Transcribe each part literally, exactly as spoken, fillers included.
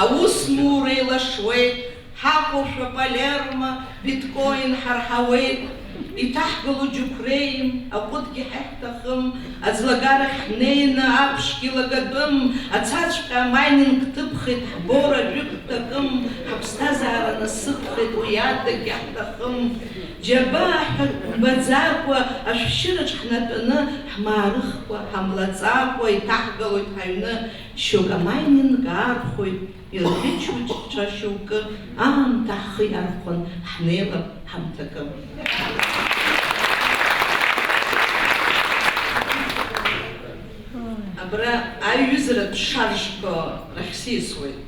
Аусмура еилашуеит, ҳахәошәа Палермо, биткоин ҳарҳауеит, иҭаҳгыло џьықәреим, аҟәыдгьы ҳаиҳҭахым, аӡлагарахь ҳнеины аԥшгьы лагатәым, ацаҵәҟьа амайнинг ҭыԥхеит, ҳбора жәытә такым, ҳаԥсҭазаара насыԥхеит, уи адагь иаҳҭахым. Џьабаа ҳәа мбаӡакәа, ашәшьыраҿ ҳнатәаны, ҳмаарыхкәа, ҳамлаҵакәа иҭаҳгалоит ҳаҩны, шьоук амайнинг аархәоит, ирӷьычуеит ҽа шьоукы, аамҭа ҳхы иархәан, ҳнеилап ҳамҭакы. Абра аиҩызаратә шаржқәа рахь сисуеит,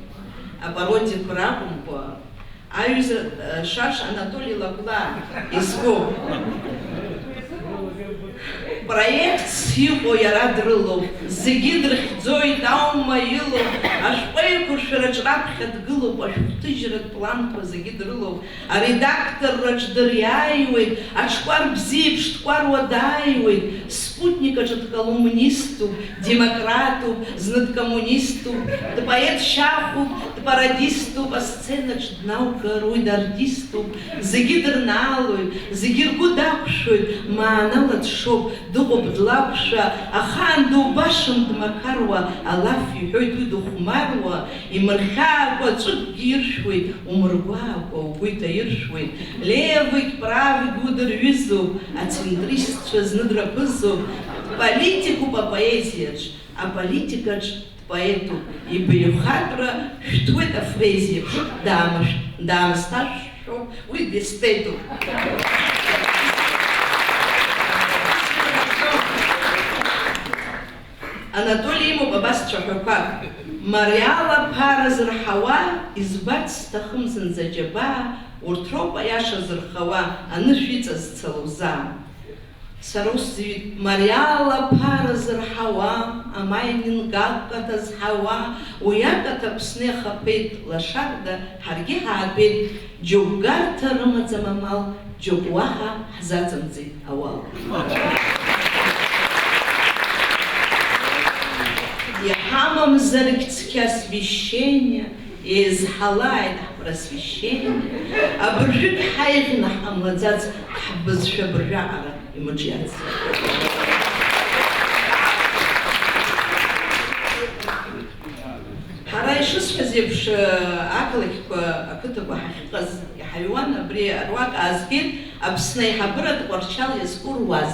апародиақәа ракәымкәа, аҩыза, э, шарж Анатоли Лагәлаа изку. Проектс иҟоу иара дрылоуп, зегьы дрыхьӡоит, аума илоуп, ашәҟәы еиқәыршәараҿ раԥхьа дгылоуп, ашәҟәҭыжьратә планқәа зегьы дрылоуп, аредакторраҿ дыриааиуеит, аҽкәар бзиеиԥш дкәаруа дааиуеит, Спутник аҿы дколумниступ, демократуп, зны дкоммуниступ, дпоет шьахәуп, дпарадиступ, асценаҿ днаугар, уи дартиступ, зегьы дырнаалоит, зегьы ргәы дақәшәоит, маанала дшоуп, дыҟоуп длақәшәа, ахаан дубашам дмақаруа, алаф иҳәоит уи дыхәмаруа, имырхьаакәа ҵәыкгьы иршәуеит, умыргәаакәа угәы иҭаиршәуеит, левыгь правыгь удырҩызоуп, ацентристцәа зны драԥызоуп, политикуп апоезиаҿ, аполитикаҿ дпоетуп, ибаҩхатәра шәҭуеит афрезеиԥш, даамышә-, даамысҭашәшәоуп, уи дестетуп. Анатоли имоуп абас цәаҳәақәак. Мариала ԥара зырҳауа, избарц сҭахым зынӡа џьабаа, урҭ роуп аиаша зырхауа, анышә иҵазцало заа. Сара ус зҩит, мариала ԥара зырҳауа, амайнинг акаҭа зҳауа, уи акаҭа Аԥсны иахаԥеит, лашарда ҳаргьы ҳаатәеит, џьоук гарҭа рымаӡам амал, џьоук уаҳа ҳзаҵамӡеит ауал. Иҳамамзаргь цқьа освещение, еизҳалааит ҳпросвещение, абыржәгь ҳаиӷьны ҳҟамлаӡац, ҳбызшәа абыржәаҟара имыҿиац. Ҳара, ишысҳәаз еиԥш, ақалақьқәа, ақыҭақәа ҳахьыҟаз иҳаҩуан, абри аруак аазгеит Аԥсны аиҳабыра Тҟәарчал иазку руаз.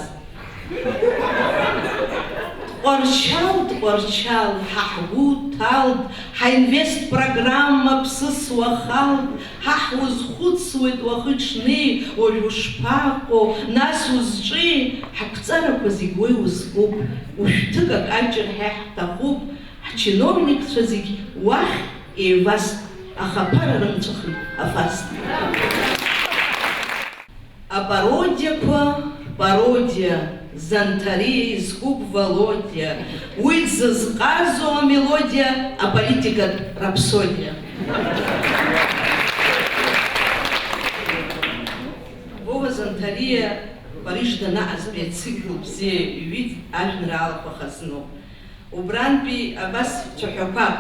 Тҟәарчал, Тҟәарчал, ҳа ҳгәы уҭалт, ҳаинвест программа ԥсыс уахалт, ҳа ҳузхәыцуеит уахи-ҽни, уажә ушԥаҟоу, нас узҿи, ҳақәҵарақәа зегь уеи узкуп, ушәҭык акаҷыр ҳәа ҳҭахуп, ҳчиновникцәа зегь уахь еиваст, аха аԥара рымҵәахит афаст. Апародиақәа рпародиа, Занҭариа изкуп Володиа, уи дзызҟазоу амелодиа, аполитикатә рапсодиа. Вова Занҭариа Париж данаҟаз абри ацикл бзиа иҩит, ажәеинраалақәа хазноуп. Убрантәи абас цәаҳәақәак,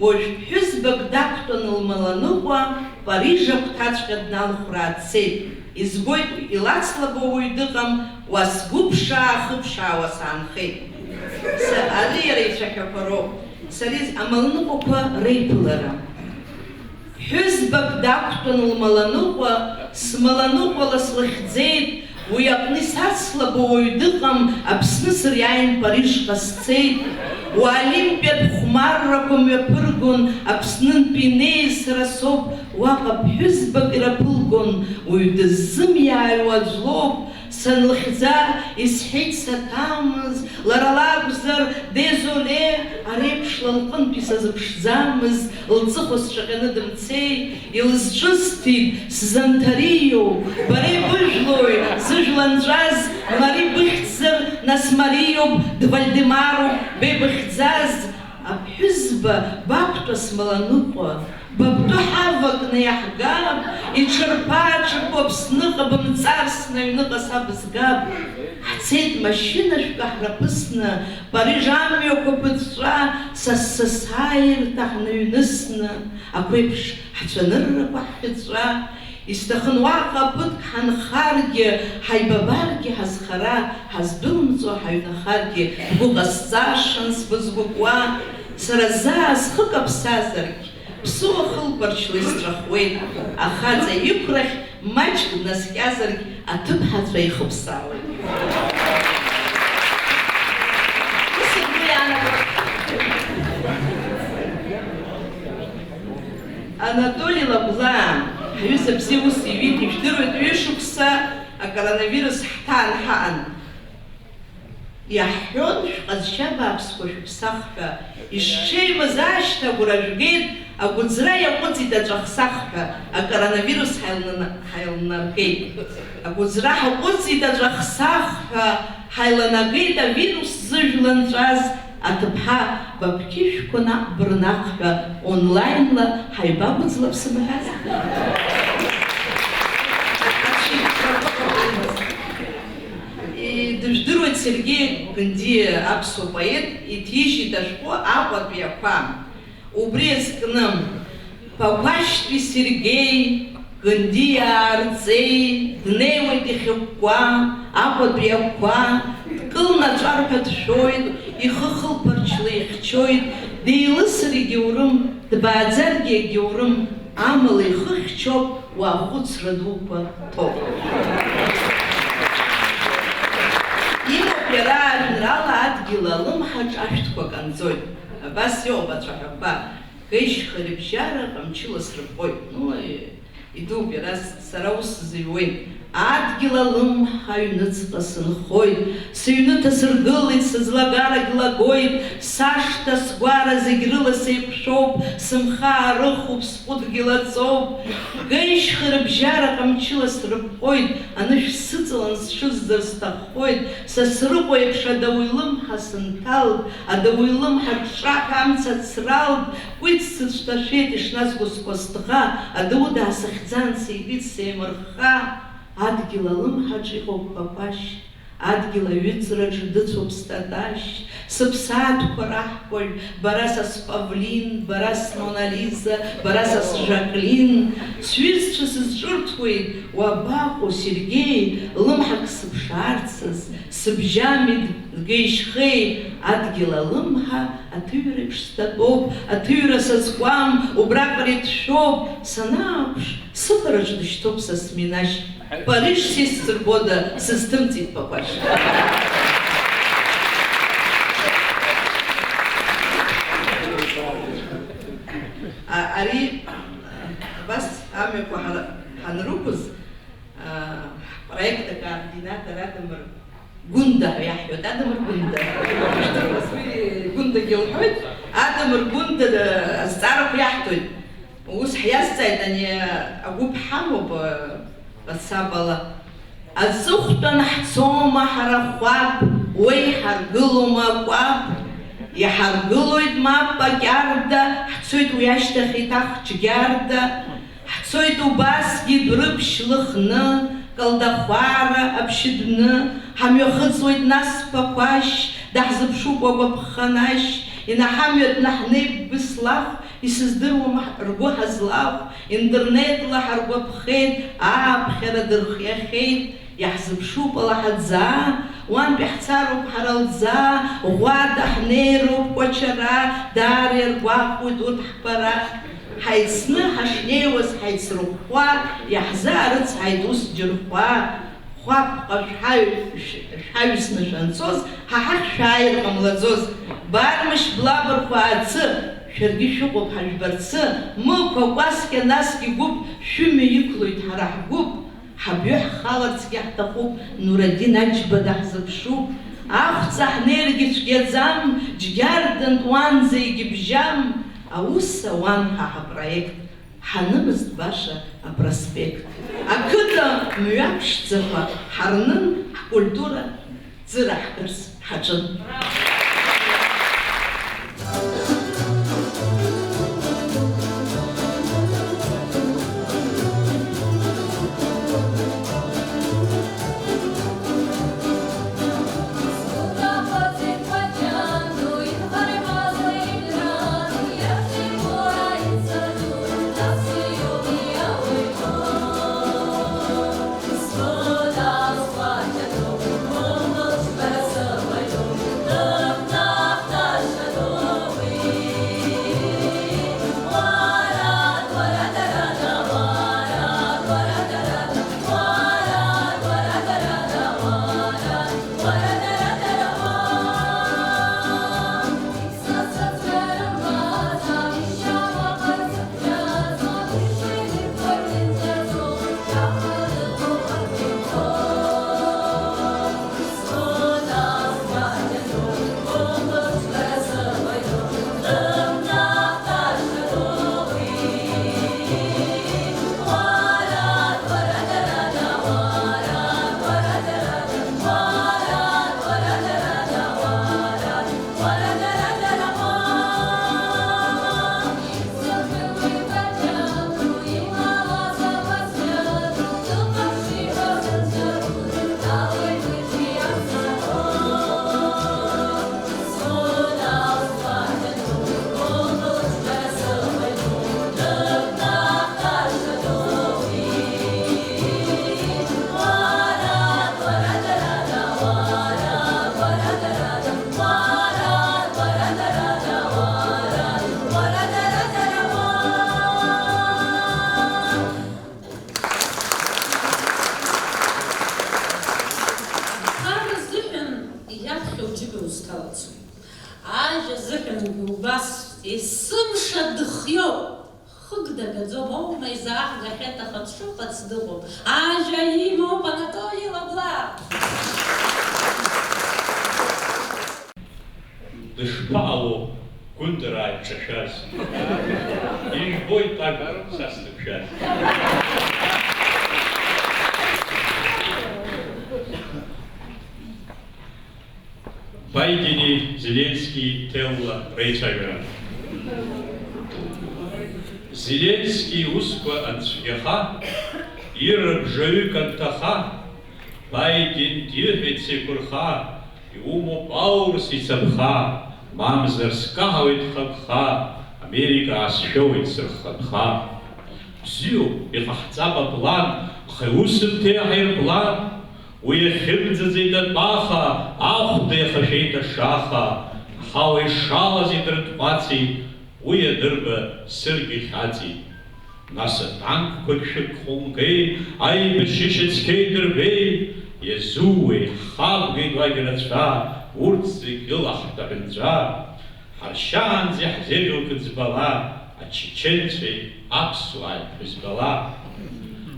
уажә ԥҳәызбак дақәтәаны лмаланыҟәа Париж агәҭаҵәҟьа дналхәраа дцеит. Избоит, илацлабуа уаҩ дыҟам, уа сгәыԥшаа-хыԥшаауа саанхеит. Са, ари иара ицәаҳәақәа роуп. Сара из-, амаланыҟәақәа реиԥылара. Ԥҳәызбак дақәтәан лмаланыҟәа, смаланыҟәала слыхьӡеит, уи аҟны исацлабо уаҩ дыҟам, Аԥсны сыриааин Парижҟа сцеит. Уа олимпиатә хәмаррақәа мҩаԥыргон, Аԥснынтәи инеиз сара соуп, уаҟа ԥҳәызбак ираԥылгон, уаҩ дыззымиааиуа аӡә лоуп, Санлыхьӡа, исҳәеит саҭамыз, лара лакәзар, дезоле, ареиԥш ла лҟынтә исазыԥшӡамыз, лҵыхәа сҿаҟьаны дымцеит, илызҿысҭит, сзанҭариоу, бара ибыжәлои, зыжәла нҵәаз, Мари быхьӡзар, нас Мариоуп, дВальдемаруп, беибыхьӡаз, аԥҳәызба бақәтәа смаланыҟәа. Бабду ҳавакны иаҳгап, иҽырԥа-ҽырԥо Аԥсныҟа бымҵарсны аҩныҟа са бызгап. Ҳцеит машьынашәк ҳраԥысны, Париж амҩақәа ԥыҵәҵәа, са сасааирҭа ҳныҩнысны, ақәеиԥш ҳцәаныррақәа ҳхьыҵәҵәа. Исҭахын уаҟа ԥыҭк ҳанхаргьы, ҳаибабаргьы ҳазхара, ҳаздәылымҵуа ҳаҩнахаргьы, бгәы ҟасҵашан сбызгәыкуа, сара заа схы каԥсазаргь, ԥсыуа хылԥарчла исҵәахуеит, ахаҵа иқәрахь маҷк днаскьазаргь, аҭыԥҳацәа ихыԥсаауеит. Ус игәы иаанагоит. Анатоли Лагәлаа, ҳҩыза бзиа ус иҩит, ижәдыруеит, ҩышықәса акоронавирус ҳҭаан ҳаҟан. Иаҳҳәон, шәҟазшьа бааԥсқәа шәыԥсах ҳәа, ишҽеимыз ашьҭа агәра жәгеит, агәыӡра иаҟәыҵит аҵәахсах ҳәа, акоронавирус ҳаилнана-, ҳаилнаргеит. Агәыӡра ҳаҟәыҵит аҵәахсах ҳәа, ҳаиланагеит авирус зыжәла нҵәаз, аҭыԥҳа, бабқьышәқәа наҟ бырнаҟ ҳәа онлаинла ҳаибагәыӡлап сымҳәаз. Идыжәдыруеит Сергеи Гындиа, аԥсуа поет, иҭижьит ашәҟәы Аҟәатәи ақәа. Убри иазкны, Ԥақәашьтәи Сергеи, Гындиа арҵеи, днеиуеит ихьыкәкәа, Аҟәатәи ақәа, дкылнаҵәар ҳәа дшәоит, ихы хылԥарчла ихьчоит, деилысыр егьаурым, дбааӡаргьы егьаурым, амала ихы хьчоуп, уа ахәыцра дуқәа ҭоуп. Имоуп иара ажәеинраала Адгьыл алымҳаҿ ашәҭқәа канҵоит. Абас иоуп ацәаҳәақәа. Геишьха рыбжьара ҟамчыла срыпҟоит. Ну, э, идууп иара, с-, сара ус сзыҩуеит. Адгьыл алымҳа аҩныҵҟа сынхоит. Сыҩны ҭасыргылеит, сыӡлагарагь лагоит. Сашҭа, сгәара зегь рыла сеиқәшәоуп. Сымхы аарыхуп, сҟәыдгьы лаҵоуп. Геишьха рыбжьара ҟамчыла срыпҟоит. Анышә сыҵалан сшызӡыр сҭаххоит. Сасрыҟәа еиԥш адау илымҳа сынҭалт. Адау илымҳа ҿҿаҳәа амца ацралт. Кәиц сыцәҭашәеит ишназго скәасҭӷа, адау даасыхьӡан, сеибит сеимырхха. Адгьыл алымҳаҿ иҟоуп Ԥақәашь, адгьыл аҩыҵраҿ дыцәоуп Статашь. Сыԥсаатәқәа раҳкәажә, бара са спавлин, бара смонализа, бара са сжаклин. Сҩызцәа сызҿырҭуеит, уабаҟоу, Сергеи, лымҳак сыԥшаарцаз, сыбжьамит, геишьхеи, адгьыл алымҳа, Аҭыҩра еиԥш статәоуп, аҭыҩра сазкуам, убраҟара иҭшәоуп, санааԥш, сыхараҿ дышьҭоуп са сминашь, Париж сисзырбода, сызҭымҵит Ԥақәашь. А, ари, абас амҩақәа ҳара ҳанрықәыз, а, ҳпроект акоординатор Адамыр Гәында ҳәа иаҳҳәоит, Адамыр Гәында. Уи Гәындагьы лҳәоит, Адамыр Гәында азҵаарақәа иаҳҭоит. Ус ҳиазҵааит, ани агәыԥ ҳамоуп, WhatsApp ала. Аҵыхәтәан ҳцома ҳара хәаԥ, уеиҳаргылома акәаԥ? Иҳаргылоит мап акьарда, ҳцоит уи ашьҭахь еиҭах Џьгьарда. Ҳцоит убасгьы Дәрыԥшь, Лыхны, Калдахәара, Аԥшьыдәны, ҳамҩахыҵуеит нас Ԥақәашь, даҳзыԥшуп уагәаԥханашь, инаҳамҩатәны ҳнеип Быслахә, исыздыруам ргәы ҳазлахә, интернетла ҳаргәаԥхеит, ааԥхьара дырхиахьеит. Иаҳзыԥшуп алаҳаӡа, уантәи ҳцароуп ҳара лӡа, ӷәада ҳнеироуп Кәачара, даара иаргәаҟуеит урҭ ҳбара. Ҳаицны ҳашнеиуаз ҳаицрыхәхәа, иаҳзаарыцҳаит ус џьырхәа. Хәаԥҟа шәҳаҩ-, шә-, шәҳаҩсны шәанцоз, ҳа ҳахь шәааир ҟамлаӡоз. Бармышь, блабырхәа ацы, шәаргьы шәыҟоуп ҳажәбарцы, мықә акәасқьа насгьы гәыԥ, шәымҩа иқәлоит ҳара ҳгәыԥ. Ҳабҩы ҳхаларцгьы ҳҭахуп, Нурадин Аџьба даҳзыԥшуп. Ахәҵа ҳнеиргьы цәгьаӡам, Џьгьардантә уанӡа егьыбжьам. Аус ауан ҳа ҳапроект, ҳанымызт баша апроспект. Ақыҭа мҩаԥшӡақәа ҳарнын, ҳкультура ӡыраҳгарц ҳаҿын. Аха дшыҟац дыҟоуп. Ажәа имоуп Анатоли Лабла. Дышԥаҟало Гәындара иҿашәаз? Ижәбоит Агәра са сзықәшәаз. Байдени Зеленски ҭелла реицәажәара. Зеленски иусқәа анцәгьаха, ирыбжаҩык анҭаха, Байден диҳәеит сеиқәырха, иумоуп аурыс ицаԥха, мамзар скаҳауеит хатәха, Америка аасшәоуеит сырхатәха. Бзиоуп, иҟаҳҵап аплан, хеи усымҭеи аҳаирплан, Уи иахьынӡаӡеит атәаха, ахәда иахашәеит ашаха, аҳауа ишалаз идыртҟәацит, уи адырба сыргьы хьаҵит. Нас атанкқәагь шәықәхәымгеи, аибашьышьа цқьа идырбеи, иазууеи, ҳхабгеит уагь рацәа, урҭ зегь ылаҳтә аҳәынҵәа. Ҳаршьаанӡа иаҳзеиӷьу кыӡбала, ачеченцәеи аԥсуааи ԥҳәызбала.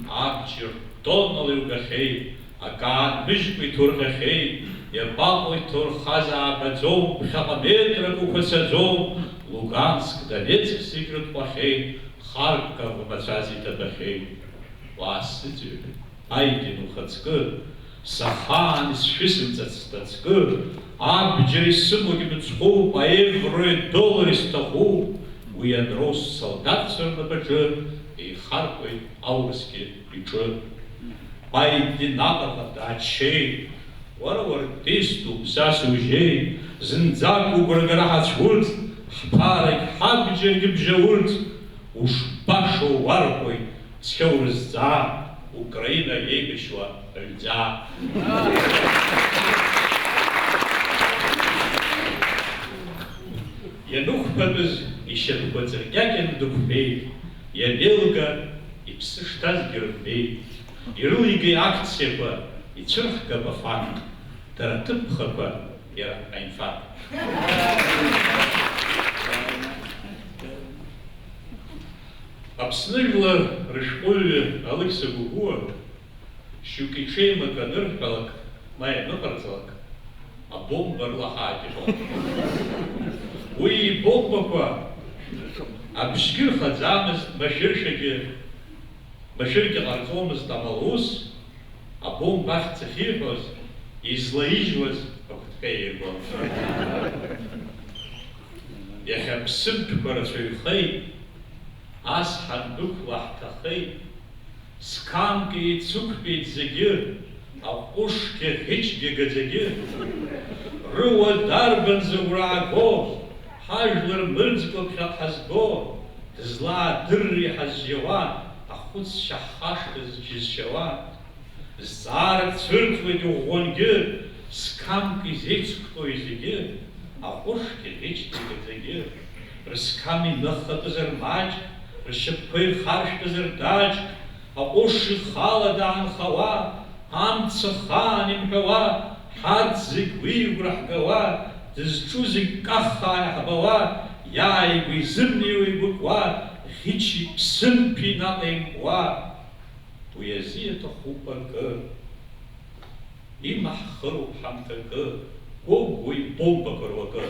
Абџьар тоннала иугахьеит, акы аанмыжькәа иҭурҟьахьеит, иабаҟоу иҭурхаз аабаӡом, ԥхьаҟа метрак уқәацаӡом, Луганск, Донецк зегь рытҟәахьеит, Харьков мацәаз иҭабахьеит. Уаасзыӡырҩ. Аидин ухаҵкы, сахаан исшәысымҵац сҭацкы, абџьар исымоугь мыцхәуп, аеврои адоллари сҭахуп, уи анроу ссолдаҭцәа рнапаҿы еихаркуеит аурысгьы иҿы. Аидин аҟаҟа дааччеит, уара уартиступ, са сужьеит, зынӡак угәра гара ҳацәурҵ, ҳԥарагь ҳабџьаргьы бжьаурц, ушбашоу уарҳәоит, цқьа урызҵаа, Украина еибашьуа аҩӡаа. Ианықәԥатәыз ишьапқәа ҵыркьакьаны дықәԥеит, ианеилга, иԥсы шҭазгьы рымбеит. Ирылигеит акциақәа, ицәырҳгап афакт, дара ҭыԥхақәа иара аинфаркт. Аԥсны жәлар рышәҟәыҩҩы Алықьса Гәыгәуа шьоук иҽеимакы анырҳәалак, ма ианыҟарҵалак, абомба рылаҳааит иҳәон. Уи ибомбақәа абжьгьы рхаӡамызт, машәыршәагьы, машәыргьы ҟарҵомызт, амала ус, абомба ахьӡ ахьиҳәоз, излаижьуаз агәҭҟьа еиргон. Иахьа ԥсымҭәқәа рацәаҩхеит, ас ҳандәықәла ҳҭахеит. Сқамк еицықәтәеит зегьы, аҟәышгьы ӷьычгьы гаӡагьы. Рыуа дарбан зыгәра ааго, ҳажәлар мырӡкәа ԥхьаҟа ҳазго, дызлаадырри ҳазжьауа, ахәыцшьа ҳхашҭыз џьызшьауа? Зҵаарак цәырҵуеит иӷәӷәангьы, сқамк изеицықәтәои зегьы, аҟәышгьы ӷьычгьы гаӡагьы. Рысқам иныххатәызар маҷк, ршьапқәа ирхаршәтәызар даҷк, аҟәыш ихала даанхауа, амца хаан имҳәауа, ҳарҭ зегь уи игәра ҳгауа, дызҿу зегь каххаа иаҳбауа, иааигәа изымнеиуа игәыкуа, ӷьычи ԥсымҭәи наҟ еимпуа. Уи азы иаҭахуп акы, имаҳхыроуп ҳамҭакы, Гәыгәуа ибомбақәа руакы.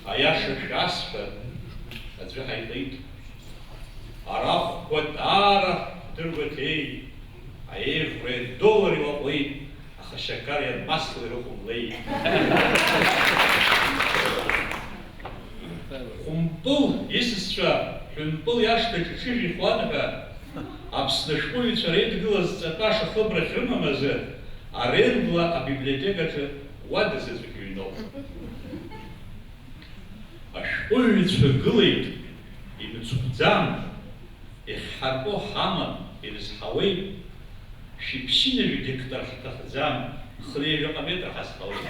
Аиаша шәасҳәап, аӡәы ҳаилеит. Арахәқәа даара ҳдыргәаҭеит, аеврои адоллари лаҟәит. Аха Шьакариа масла ирыхәымлеит. Хәымпыл исасцәа Ҳәымпыл иашҭаҿы ҽыжә ихуан ҳәа, Аԥсны ашәҟәыҩҩцәа реидгыла зҵатәаша хыбрахь рымам азы, арендла абиблиотекаҿы уада заҵәык иҩноуп. Ашәҟәыҩҩцәа гылеит, имыцхәӡам. Иахьҳарбо ҳаман, ирызҳауеит. Шәиԥшьынажә гектар ҳҭахӡам, хынҩажәаҟа метр ҳазҳауеит.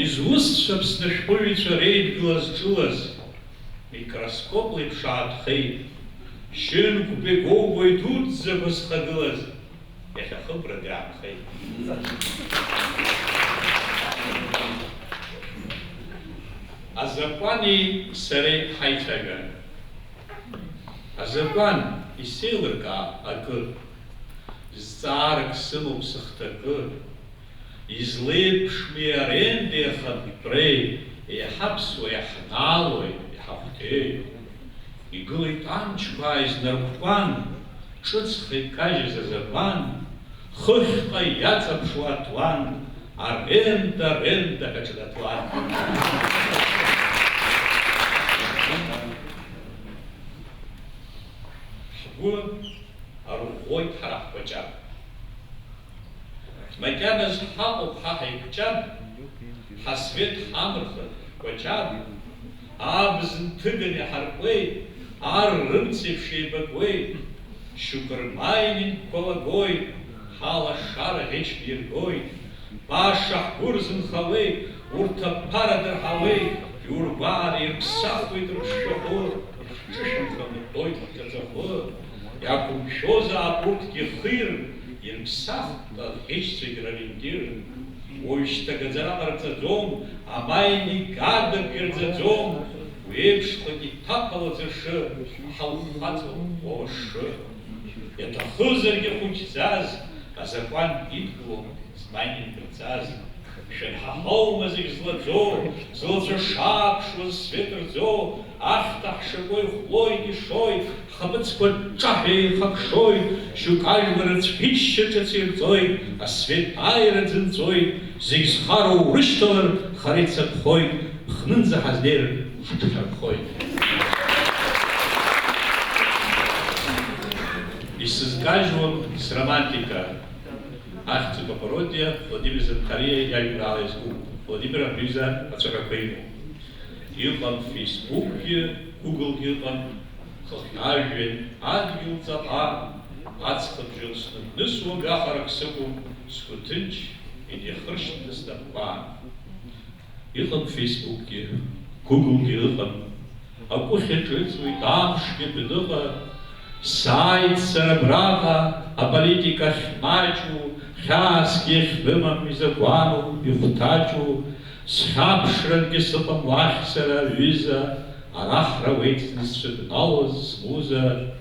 Изусҭцәа Аԥсны ашәҟәыҩҩцәа реидгыла зҿылаз, микроскоп леиԥш аатәхеит. Шьынқәбеи Гогәуеи дуӡӡақәа зхагылаз, Иахьа хыбрагьы аанхеит. Азакәани сареи ҳаицәажәара. Азакәан, исеилыркаа акы, зҵаарак сымоуп сыхҭакы, излеиԥшми арендеи ахатәреи, еиҳа ԥсуа иаҳнаалои, иҳахәҭеи? Игылеит амчқәа ааизнаркәкәан, ҿыцха икажьыз азакәан, хыхьҟа иаҵаԥшуа аҭуан, аренда, аренда ҳәа ҿнаҭуан. Ҳгәы арӷәӷәоит ҳара ҳкәаҷаб. Макьаназ ҳаҟоуп ҳа ҳаикәҷаб, ҳасвет ҳамырхыр ҳкәаҷаб, абз нҭыганы иҳаркуеит, ар рымцеиԥш еибакуеит, шьоукы рмаининкқәа лагоит, ҳалашара ӷьычны иргоит, баша ҳгәы рзынхауеит, урҭ аԥара дырҳауеит, иургәааны ирԥсахуеит рыԥшшәахәы, ҿышәымҭа мыттоит ҳҿаҵахәы, иақәымшәозаап урҭгьы хир, ирԥсахт аӷьычцәагь рориентир. Уажәшьҭа гаӡара ҟарҵаӡом, амаининг адагә ирӡаӡом, уи еиԥш хык иҭаԥалаз ршы, ҳаухаҵоуп уа уашшы. Иаҭахызаргьы хәыҷӡаз, азакәан идгылом змаининг рҵаз. Шәан ҳаҳаума зегь злаӡо, зылацәа шааԥшуаз свет рӡо, ахьҭа ҳшаго ихәлоит, ишоит, ҳхаԥыцқәа ҿаҳәа еихакшоит, шьоук ажәлар рыцәӷьычча ҿыц ирҵоит, асвет ааира дзынҵәоит, зегь зхароу рышьҭалар, хара ицаԥхоит, ԥхнынӡа ҳазнеир ҳаҽҳарԥхоит. Исызкажьуам сромантика. Ахьӡуп апародиа Владимир Занхариа иажәеинраала иазку. Владимир абри аҩыза ацәаҳәақәа имоуп. Иҟам Facebook-гьы, Google-гьы ыҟам, хыхь ажәҩан адгьыл ҵаҟа, аҵхыбжьон снықәнысуа гәахәарак сықәым, сгәы ҭынч, инеихыршьҭны снапқәа. Иҟам Facebook-гьы, Google-гьы ыҟам. Агәыхь аҿыҵуеит амшгьы адәныҟа. Сааит сара абраҟа, аполитика ахьмаҷу, хьаасгьы ахьбымам, изакәану, ихәҭаҷу. Схьаԥшрангьы сыҟам уахь сара, аҩыза, ара ҳрауеит зны сшәыдналоз смуза.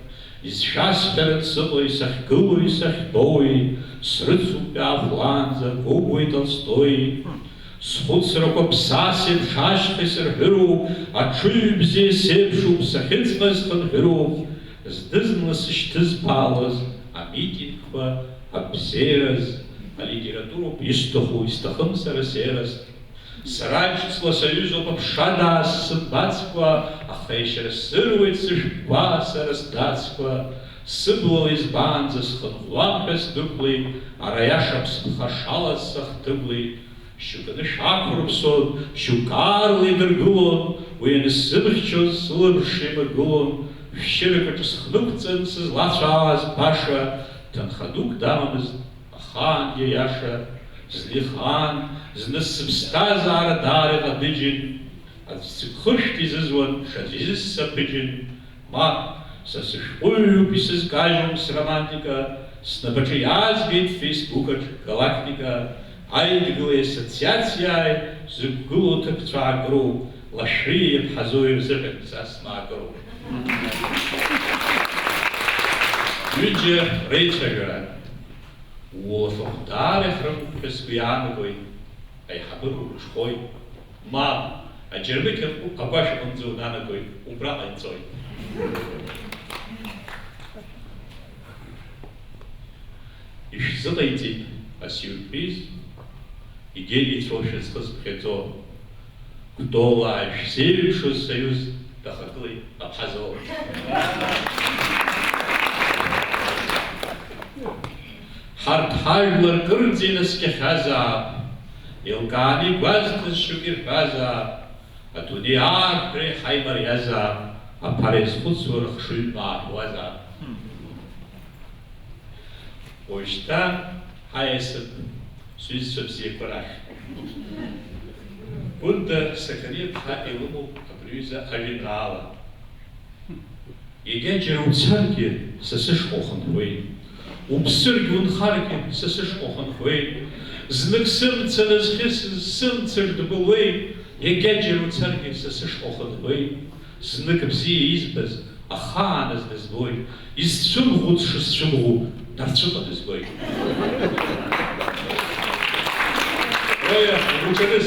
Изшәасҳәаран сыҟои, сахьгылои, сахьтәоуи, срыцуп иаахәлаанӡа Гогәуеи Толстои. Схәыцрақәа ԥсас еиԥш ашьха исырҳәыроуп, аҽыҩ бзиа сеиԥшуп, сахьыӡҟаз хынҳәыроуп, зны-зынла сышьҭызԥаалоз амитингқәа, абзиараз, алитературоуп исҭаху, исҭахым сара сеиразтә. Сара ҿыцла саҩызоуп аԥша даасзымбацкәа, аха иашьара сзыруеит сышәҟәқәа сара сдацкәа, сыблала избаанӡа схынҳәуам ҳәа сдәықәлеит, ара иаша ԥсԥха шалаз сахҭыгәлеит, шьоукы анышә ақәрыԥсон, шьоукы аарла идыргылон, уи анысзымхьчоз сылабжыш еимагылон, шәшьырак аҿы схнықәҵан сызлацәаауаз баша, ҭынха дук дамамызт. Ахаангьы аиаша злихаан, зны сыԥсҭазаара даара иҟадыџьын, аӡә цыгхышәҭ изызуан, ҽаӡә изыссаԥыџьын. Мап, са сышәҟәыҩҩуп, исызкажьуам сромантика, снапаҿы иаазгеит Facebook-аҿ галактика, аидгылеи ассоциациааи зықәгылоу ҭыԥцәаак роуп, лашәриа иаԥҳазоу ирзыҳәан са смаакыроуп. Ҩыџьа реицәажәара. Улафахә даара иҳрыхуп ҳәа сгәы иаанагоит, аиҳабыра урҽхәоит. Мап, аџьармыкьа агәашә аҟынӡа унанагоит, убраҟа инҵәоит. Ишәзыҟаиҵеит асиурприз, егьа еицәоушәа зхы зыԥхьаӡо. Кәтолаа ишәзеиҩшоз союз дахагылеит Аԥҳазоу. Ҳарҭ ҳажәлар кырӡа инаскьахьазаап, еилкааны игәазҭаз шьоук ирҳәазаап, адунеи аарҳәреи ҳаимариазаап, аԥара иазхәыцуа рыхшыҩ мааҳәуазаап. Уажәшьҭа ҳаиасып сҩызцәа бзиақәа рахь. Гәында Сақариа-ԥҳа илымоуп абри аҩыза ажәеинраала. Егьа џьара уцаргьы, са сышҟа ухынҳәуеит. Уԥсыргь унхаргьы са сышҟа ухынҳәуеит. Знык сымца назхьысыз сымцаҿ дбылуеит, егьаџьара уцаргьы са сышҟа ухынҳәуеит. Знык бзиа избаз ахааназ дызбоит, изцәымӷу дшысцәымӷу нарцәыҟа дызбоит. Уи уҿаныз.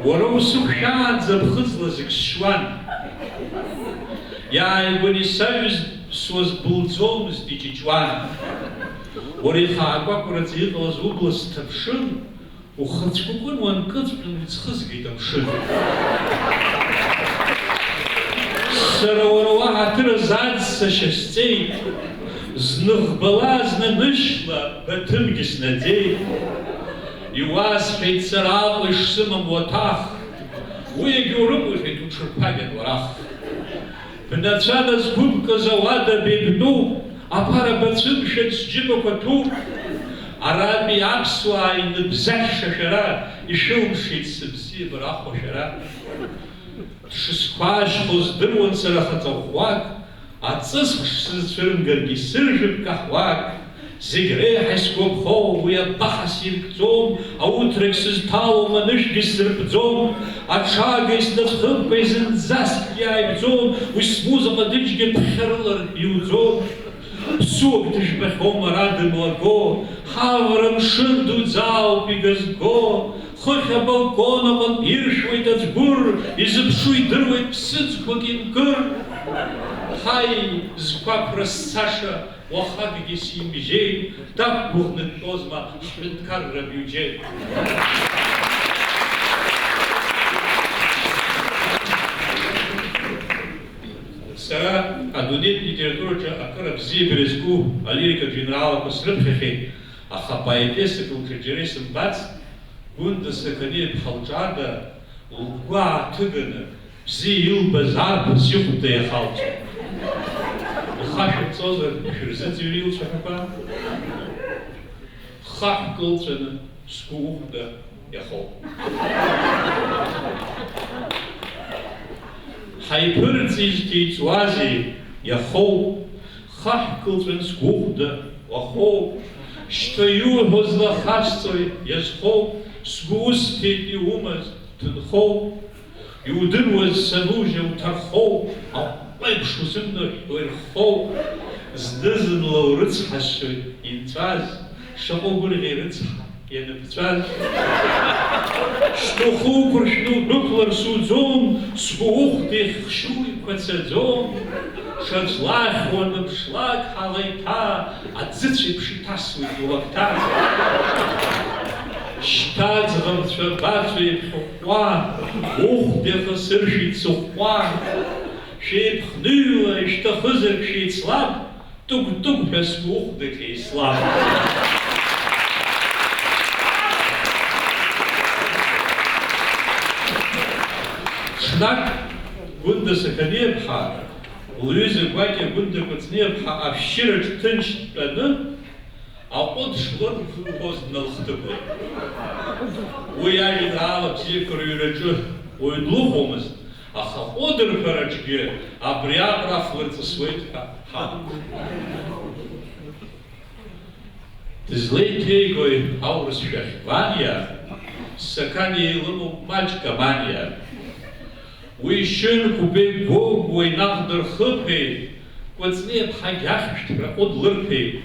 Уара усықәшәаанӡа ԥхыӡла зегь сшьуан. Иааигәаны исаҩыз ԥсуа збылӡомызт, иҷыҷуан. Уара ихаакәакәараӡа иҟалаз убла сҭаԥшын, ухыцәкәыкәын уанкыҵәҟьан уцхызгеит амшын. Сара уара уа ҳаҭыр азы аӡсашьа сҵеит, зны ӷбала, зны нышьла баҭымгьы снаӡеит. Иуасҳәеит сара Аҟәа ишсымам уаҭах, уи егьаурымуҳәеит уҽырԥагьан уарах. Бнацәа назгәыбкыз ауада беибнуп, аԥара бацәымшәан сџьыбақәа ҭәуп. Аратәи аԥсуаа иныбзахьша шәара, ишәылшеит сыбзиабара ахәашәара. Дшысқәаашьхо здыруан сара хаҵа ӷәӷәак, аҵысхә шсызцәырымгаргьы сыржәып каҳуак. Зегь реиҳа исгәаԥхо уи абаҳа сиркӡом, ауҭрагь сызҭалом, анышәгьы сзырбӡом, аҽага снацәхымкәа зынӡаскгьы ааибӡом, уи смуза ҟадыџьгьы ԥхьарылар иуӡом. Ԥсуак дыжәбахьоума ара дымлаго, ҳавра мшын дуӡаауп игазго, хыхь абалкон аҟынтә иршәуеит аӡәгәыр, изыԥшу идыруеит ԥсыӡқәак имкыр. Ҳаи, зқәақәра сцаша, уахакгьы симжьеит, дақәгәыӷны дтәозма ҳҳәынҭқарра абиуџьет. Сара адунеитә литератураҿы акыр абзиабара зку алирикатә жәеинраалақәа срыԥхьахьеит, аха поетессак лҽаџьара исымбацт, Гәында Сақаниа-ԥҳа лҿада лгәы ааҭыганы, бзиа илбаз арԥыс ихәда иахалҵо. Ихашәырҵозар, шәырзыӡырҩ илцәаҳәақәа? Хаҳә кылҵәаны сгәы ухәда иахоуп. Ҳаиԥырҵижьҭеи иҵуазеи, иахоуп. Хаҳә кылҵәан сгәыхәда уахоуп. Шьҭа иуҳәо злахасҵои, иазхоуп. Сгәы усҭеит иумаз, ҭынхоуп. Иудыруаз санужьа уҭархоуп. Аҟәҟәеиԥш узымныҳәҳәо ирхоуп. Зны-зынла урыцҳасшьоит инҵәаз. Шаҟа угәырӷьа ирыцҳа ианыбҵәаз. Шьҭа ухы уқәыршәны удәықәлар суӡом, сгәы ухәда ихшьу иқәацаӡом. Ҽаӡә лахь уаныԥшлак ҳаӷеиҭа, аӡыцә еиԥш иҭасуеит улакҭа. Шьҭа аӡӷабцәа бацәа еиԥхьыҟәҟәа, ухәда ихасыршәит сыҟәҟәа. Шәеиԥхныҩла ишәҭахызаргь шәеицлаб, Тыгә-тыгә ҳәа сгәы ухәда ҟьеислам. Ҽнак Гәында Сақаниа-ԥҳа лҩыза гәакьа Гәында Кәыҵниа-ԥҳа ашәшьыраҿ ҭынч дтәаны аҟәыд шлырхәоз дналхҭыгәлеит. Уи ажәеинраала бзиақәа рыҩраҿы уаҩ длыхәомызт. Аха аҟәыд рҳәараҿгьы абри аҟара хлырҵысуеит ҳәа ҳамоуп. Дызлеиҭеигои аурыс шәахь Ваниа, Сақаниа илымоуп маҷк аманиа. Уи шьын кәбеи гәыгәуеи наҟ дырхыԥеит, Кәыҵниа-ԥҳагь ахьышәҭҳәа ҟәыд лырԥеит.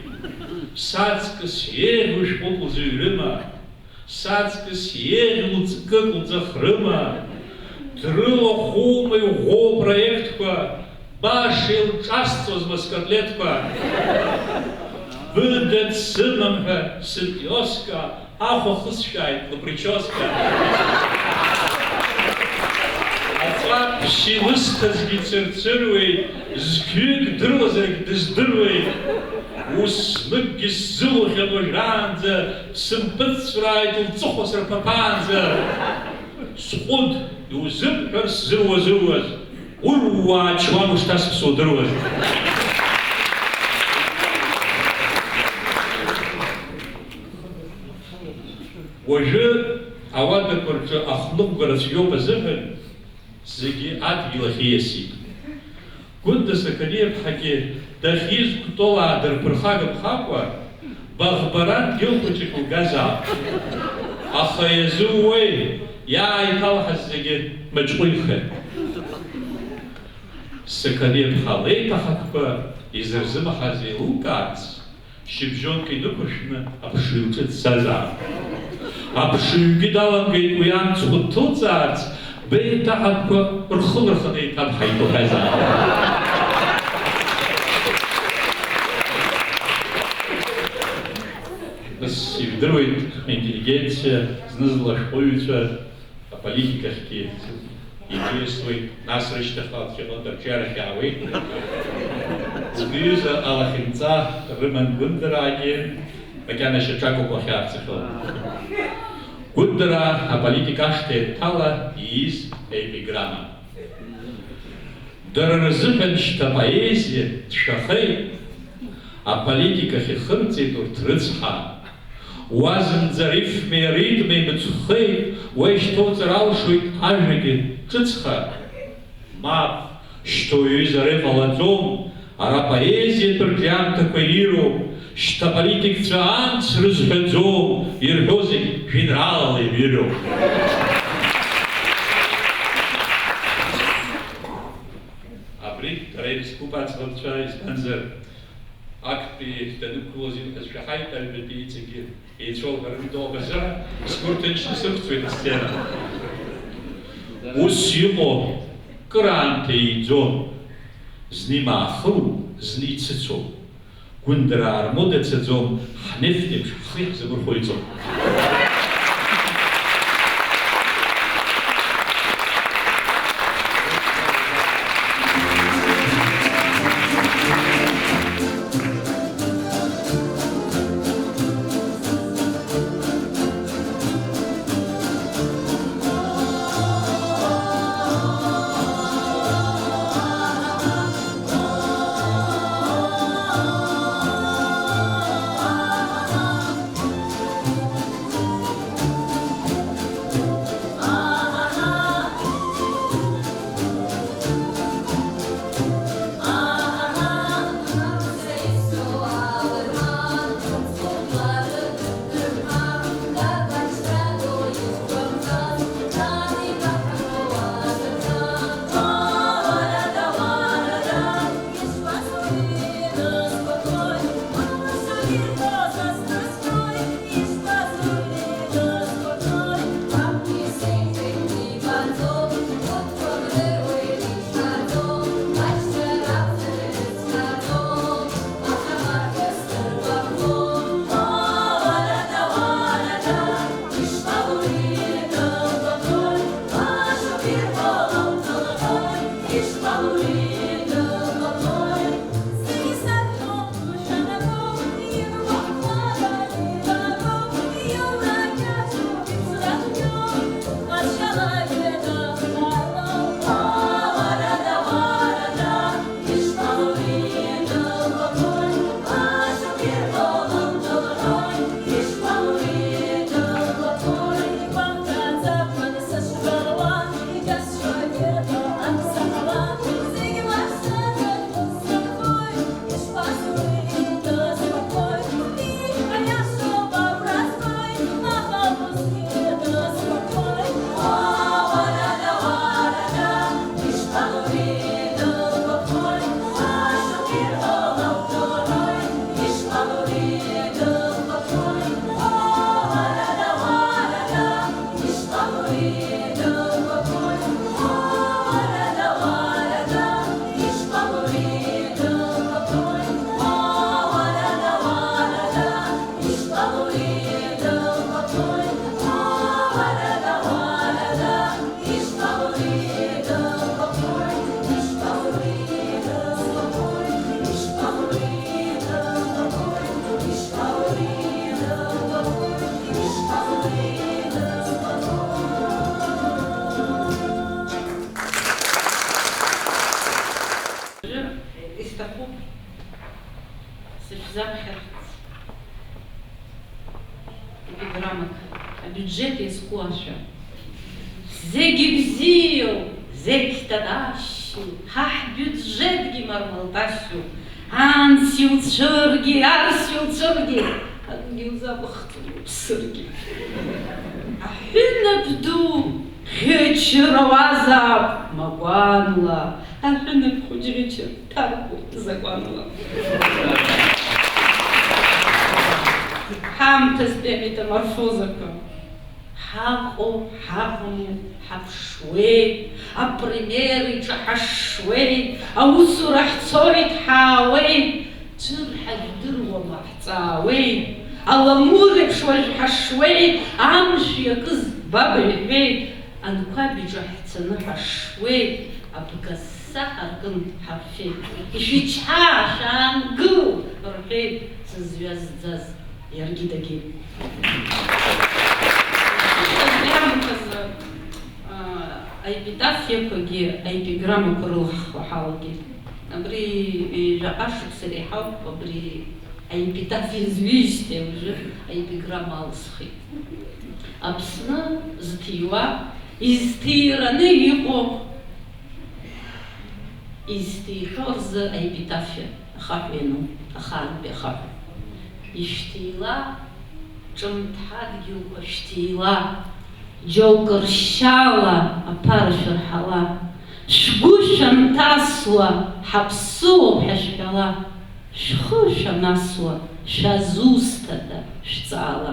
Саҵкыс еиӷьу шәҟәык лзыҩрыма? Саҵкыс еиӷьу ҵкык лӡахрыма? Дрылахәума иӷәӷәоу апроектқәа, баша илҿасҵозма скотлетқәа? Быда дсымам ҳәа сыпиоска, ахә ахысшәааит лприческа. Аҵәаԥшь илысҭазгьы цырцыруеит, зқьҩык дыруазаргь дыздыруеит. Ус зныкгьы сзылухьан уажәраанӡа, сымпыҵҵәрааит лҵыхәа сырԥаԥаанӡа. Сҟәыд, иузыбҳәар сзыруазыруаз, урууаа чуан ушҭасԥсуа удыруаз. Уажәы ауадақәа рҿы ахныҟәгара цәгьоуп азыҳәан, зегьы адгьыл ахь ииасит. Гәында Сақаниа-ԥҳагьы дахьиз Кәтол аадырԥырхагамхакәа, Баӷбаран дгьыл хәыҷык лгазаап. Аха иазууеи, иааиҭалҳаз зегьы мыҿҟәихеит. Сақаниа-ԥҳа леиҭаҳакқәа изырзымҳаз еилылкаарц, шьыбжьонк инықәыршәны аԥшыҩ лҿы дцазаап. Аԥшыҩгьы даламгеит уи амцхә дҭылҵаарц, беиҭаҳакқәа рхы лырханы еиҭаԥҳаит лҳәазаап. Нас ижәдыруеит, аинтеллигенциа, зны-зынла ашәҟәыҩҩцәа аполитикахьгьы иӡырҩуеит, нас рышьҭахьла аӡәы иҟынтә арҿиарахь иаауеит. Зҩыза алахьынҵа рыман Гәындараагьы макьана шьаҿакоуп уахьаарцахьоу. Гәындараа аполитика ашҭа ианҭала ииз аепиграмма. Дара рзыҳәан шьҭа апоезиа ҭшәахеит, аполитикахь ихырҵеит урҭ рыцҳа. Уа зынӡа арифмеи аритмеи мыцхәхеит, уа ишьҭоуҵар алшоит ажәагьы ҿыцха. Мап, шьҭа уаҩызар иҟалаӡом, ара поезиатә рҿиамҭақәа ироуп, шьҭа аполитикцәа анс рызҳәаӡом, ирҳәо зегь жәеинраалала ирҩыроуп. Абригь дара ирызкуп аӡӷабцәа, избанзар, актәи данықәгылоз илҳәаз шәаҳаит, аҩбатәи иҵегьы еицәоуҳәараны иҟоуп азыҳәан, сгәы рҭынчны сықәҵуеит асцена. Ус иҟоу кыраамҭа еиӡом, зны имаахылуп, зны ицыцоуп. Гәындараа рмода цаӡом, ҳнефт еиԥш ҳхы иаҳзамырхәо иҵоуп. Исҭахуп сышәзаԥхьарц епиграммак, абиуџьеҭ иазку ашәа. Зегь бзиоу, зегь тата, Ҳа ҳбиуџьетгьы мармалташьоуп, анс иуцәыргьы, арс иуцәыргьы, акгьы иузабхӡом уԥсыргьы. Аҳәынаԥ ду ӷьычра уазаап макәанла, аҳәынаԥ хәыҷ ӷьычра ҭаркуеит закәанла. Ҳаамҭазтәи аметаморфозақәа. Ҳаҟоуп, ҳаҟоуп, ҳаԥшуеит, апример иҿаҳашшуеит, аусура ҳцоит, ҳаауеит, цәыр ҳажәдыруама, ҳҵаауеит, аламур еиԥш уажә ҳашуеит, амшә иакыз баб иҳәеит, анқәаб иҿы ҳцаны ҳашуеит, абгаса ҳаркын ҳарфеит, ишәычҳа, шәаангыл, рҳәеит, сызҩазӡаз. Иаргьы дагьит. Убри аамҭазы, а, аепитафиақәагьы аепиграммақәа рыла ҳхы ҳалагеит. Абри ҩажәаҟа шықәса реиҳауп абри аепитафиа зҩижьҭеи уажәы аепиграмма алысхит. Аԥсны зҭиуа, изҭираны иҟоу, изҭихьоу рзы аепитафиа. Ахаҳә иану, ахаантәи ахаҳә. Ишәҭиила, ҿымҭ ҳадгьылқәа шәҭиила, џьоукы ршьала аԥара шәырҳала, шәгәы шәанҭасуа, ҳаԥсыуоуп ҳәа шәҳәала, шәхы шәанасуа, шәазусҭада, шәҵаала.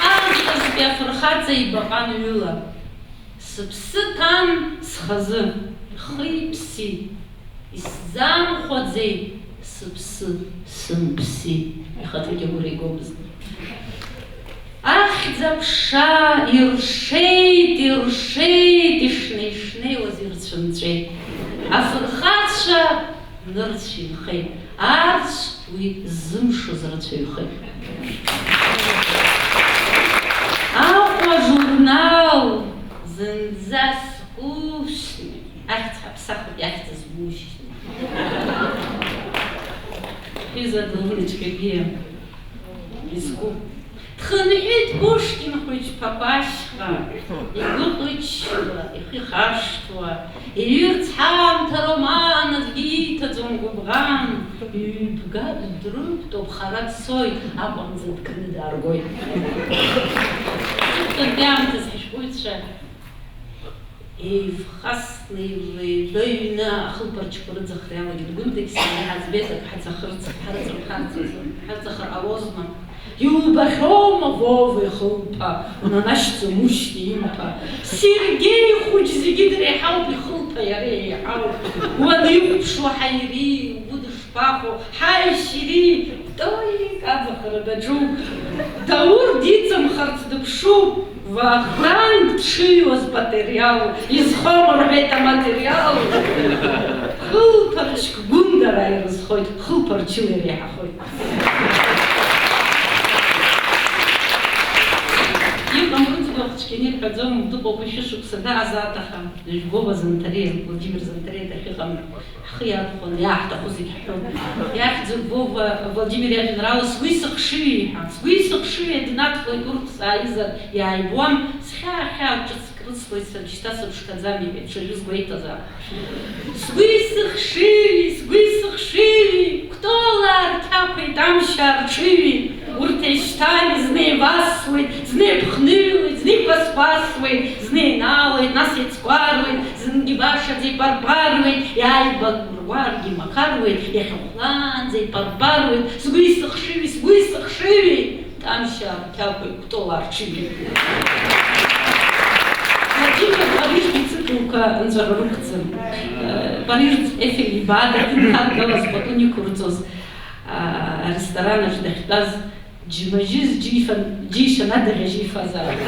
Аамҭазтәи афырхаҵа ибаҟан ҩыла. Сыԥсы ҭан схазы, ихи-ԥси, исзаамхәаӡеит сыԥсы, сымԥси, ихаҭагьы агәра игомызт. Ахьӡ-аԥша иршеит, иршеит, ишнеи-шнеиуаз ирцәынҵәеит. Афырхацәа нырцә инхеит, арцә уи ззымшоз рацәаҩхеит. Аҟәа ажурнал зынӡа сгәышьны, ахьӡ ҳаԥсахит, иахьӡыз гәышьны. Ҳҩыза дылнацәгьагьы изгәы. Дхынҳәит Пушкин хәыҷ ԥақәашьха, игәы ҟыччуа, ихы ихашҭуа, иҩырц ҳаамҭа роман аӡәгьы ииҭаӡом гәыбӷан, ҩбга ддрыптоуп, хара дцоит, Аҟәанӡа дганы дааргоит. Сыхьӡынтәи аамҭазы ҳашәҟәыҩҩцәа Еивхасны, еиваҩны ахылԥарчқәа рыӡахра иалагеит. Гәындагь сара иҳаӡбеит ак ҳаӡахырц, ҳарыҵахарц азы, ҳарыҵахар ҟалозма? Иубахьоума Вова ихылԥа, унанашьӡом ушьҭа имԥа? Сергеи хәыҷ зегьы дреиҳауп, ихылԥа иара еиҳауп. Уанихәаԥшуа ҳаири, угәы дышԥахәо, ҳаи, шьыри, Толик аӡахара даҿуп. Даур диҵамхарц дыԥшуп. Вахтанг дшыҩуаз патер иалоуп, изхом рҳәеит аматериал. Хылԥарчк гәындара ирызхоит, хылԥарчыла иреиҳахоит. Иҟам рыӡбахә цәгьаны ирҳәаӡом, дыҟоуп уи шәышықәса даазааит, аха Жәгәова Занҭариа, Владимир Занҭариа дахьыҟам. Ҳхы иархәон, иааҳҭаху зегь ҳҳәон. Иахьӡуп Вова Владимир иажәеинраала Сгәи сыхшыҩи ҳәа. Сгәи сыхшыҩи днадхалеит, урҭ сааизар иааибуам. Схьаа хьаа ҿыцк рыцлоит, сара шьҭа сыԥшқаӡам, иҳәеит, ҽаӡәы сгәеиҭазаап. Сгәи сыхшыҩи, сгәи сыхшыҩи, Кәтолаа рқьақәеит, амшьаа рҽыҩи. Урҭ еишьҭали, зны еивасуеит, зны еиԥхныҩлоит, зны еиқәасқәасуеит, зны еинаалоит, нас еицкәаруеит, зынгьы башаӡа ипарпаруеит, иааибагәаргьы мақаруеит, иахьахәлаанӡа ипарпаруеит, сгәи сыхшыҩи, сгәи сыхшыҩи, Тамшьаа рқьақәеи Кәтолаа рҽыҩи. Владимир Парижтәи циклқәа нҵәара рықәӡам. Парижтә Эфель ибаада дынхаргалаз пату иқәырҵоз, аресторан аҿы дахьтәаз, Џьмажьыз џьифан, џьишьан адаӷьажьы ифазаап.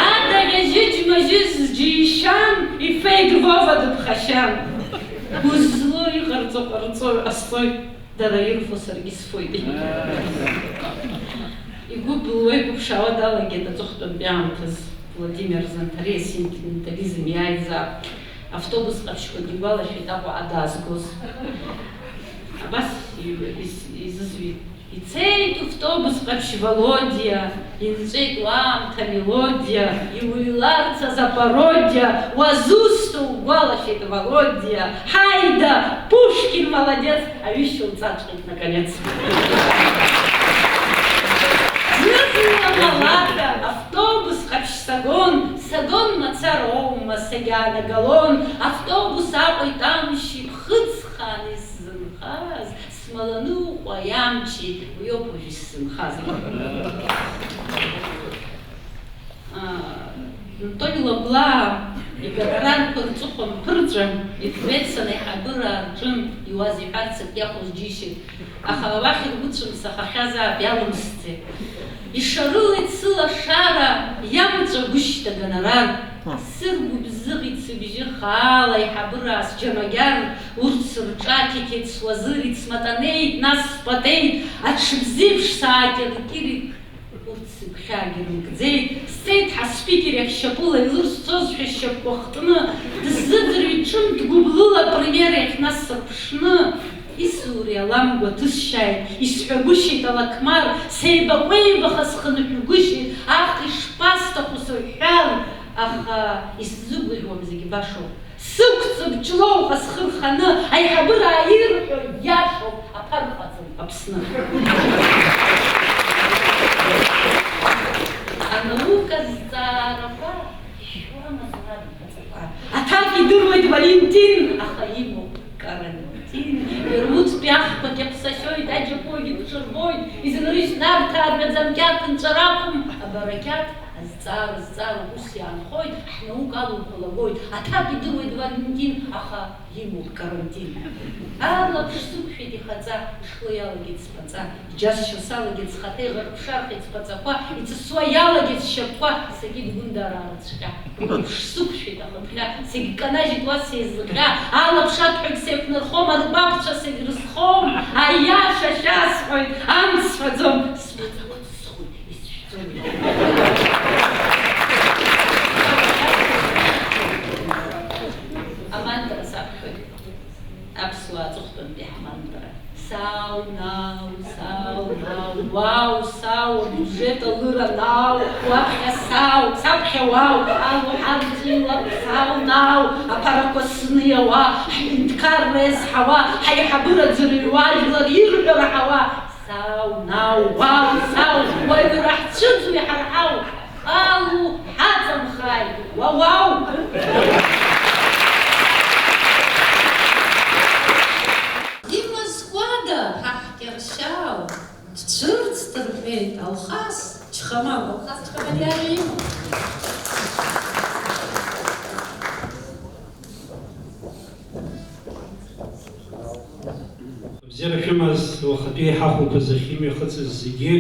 Адаӷьажьы џьмажьыз џьишьан, ифеит Вова дыԥхашьан. Узлоу иҟарҵо ҟарҵои, ҟасҵои, дара ирфо саргьы сфоит. Игәы былуа игәыԥшаауа далагеит аҵыхәтәантәи аамҭаз Владимир Занҭариа сентиментализм иааизаап. Автобус ҟаԥшьқәагьы игәалашәеит Аҟәаҟа даазгоз. Абас Ис-, изызҩит. Ицеит автобус ҟаԥшь Володиа, инҵәеит уаамҭа мелодиа, иуҩларц азы апародиа, уазусҭоу угәалашәеит, Володиа, ҳаида, Пушкин молодец, аҩышьа уҵаҵәҟьеит, наконец. Зны-зынла малада автобус ҟаԥшь сагон, сагон мацароума, сагьаанагалон, автобус Аҟәа итәамшьи ԥхыӡ хаан исзынхаз, смаланыҟәа иамчи, уиоуп уажә исзынхаз. Антони Лагәлаа игонорарқәа рҵыхәа мԥырҵәан, ифҩеиццан аиҳабыра рҿын, иуаз иҳәарц акы иахәоз џьишьеит, аха уахь ргәы цәымсахахьазаап, иалымсӡеит. Ишарылеит сылашара, иамҵәагәышьт агонорар. Сыргәыбзыӷит сыбжьы хаала аиҳабыра сџьамагьар, урҭ сырҿаҭиҭит, суазырит, сматанеит, нас спатеит, аҽыбзиеиԥш саакьыркьырит. Урҭ сыгәхьаагьы рымкӡеит, сцеит ҳаспикер иахь шьапыла илырсцозшәа шьапқәа хтны, дысзыӡырҩит ҿымҭ гәыблыла апремиера иахь нас сырԥшны. Исури аламгәа ҭысшьааит, исҳәагәышьеит алақмар, сеибакәеибаха схынҳәгәышьеит, ах, ишԥасҭаху сыҳәҳәан, аха исзыгәаӷьуам зегь башоуп. Сықәҵып Ҷлоуҟа схы рханы, аиҳабыра ирҳәо иашоуп, аԥара ыҟаӡам Аԥсны. Анаука зҵаарақәа ишәуама зурадақәа? Аҭак идыруеит Валентин, аха имоуп карантин. Вермутәтәи ахқәа кьаԥсахьоит, аџьықәреигьы ԥҽырбоит, изынрыжьт Нарҭаа рҩаӡамкьаҭ нҵәара акәым, абарақьаҭ. Азҵаара зҵаара ус иаанхоит, ҳнаука алуқәа лагоит, аҭак идыруеит Валентин, аха имоуп карантин. Алаԥш сықәшәеит ихаҵа, ишхо иалагеит сԥаҵа, иџьасшьо салагеит схаҭа, иӷарԥшархеит сԥаҵақәа, иҵысуа иалагеит сшьапқәа, сагьит Гәындараа рыцәҟьа. Лаԥш сықәшәеит ахыԥхьа, сагьканажьит уа сеизыҟьа, алаԥш аҭәҳәагь сеиқәнархом, аргәаҟцәа сегьрызхом, аиаша шәасҳәоит, амц сҳәаӡом, сԥаҵақәа ҵысхуеит, исшәӡом. Амантра саԥхьоит. Аԥсуаа аҵыхәтәантәи ҳмантра. Сау, нау, сау, нау, уау, сау, абиуџьет алыра, нау, уаԥхьа сау, саԥхьа уау, алу ҳарҵәилап, сау, нау, аԥарақәа сны иауа, ҳҳәынҭқарра иазҳауа, ҳаиҳабыра ӡырҩуа, жәлар ирҳәо раҳауа. Сау, нау, уау, сау, уаҩра ҳцәыӡуа иҳарҳау, алу ҳаҵамхааит, уауау! Имазкуада ҳа ҳкьыршьал, дцәырҵт рҳәеит Алхас Чхамал, Алхас Чхамалиа имоуп. Бзиара шәымаз, уахатәи ҳахәылԥазы ахьымҩахыҵыз зегьы,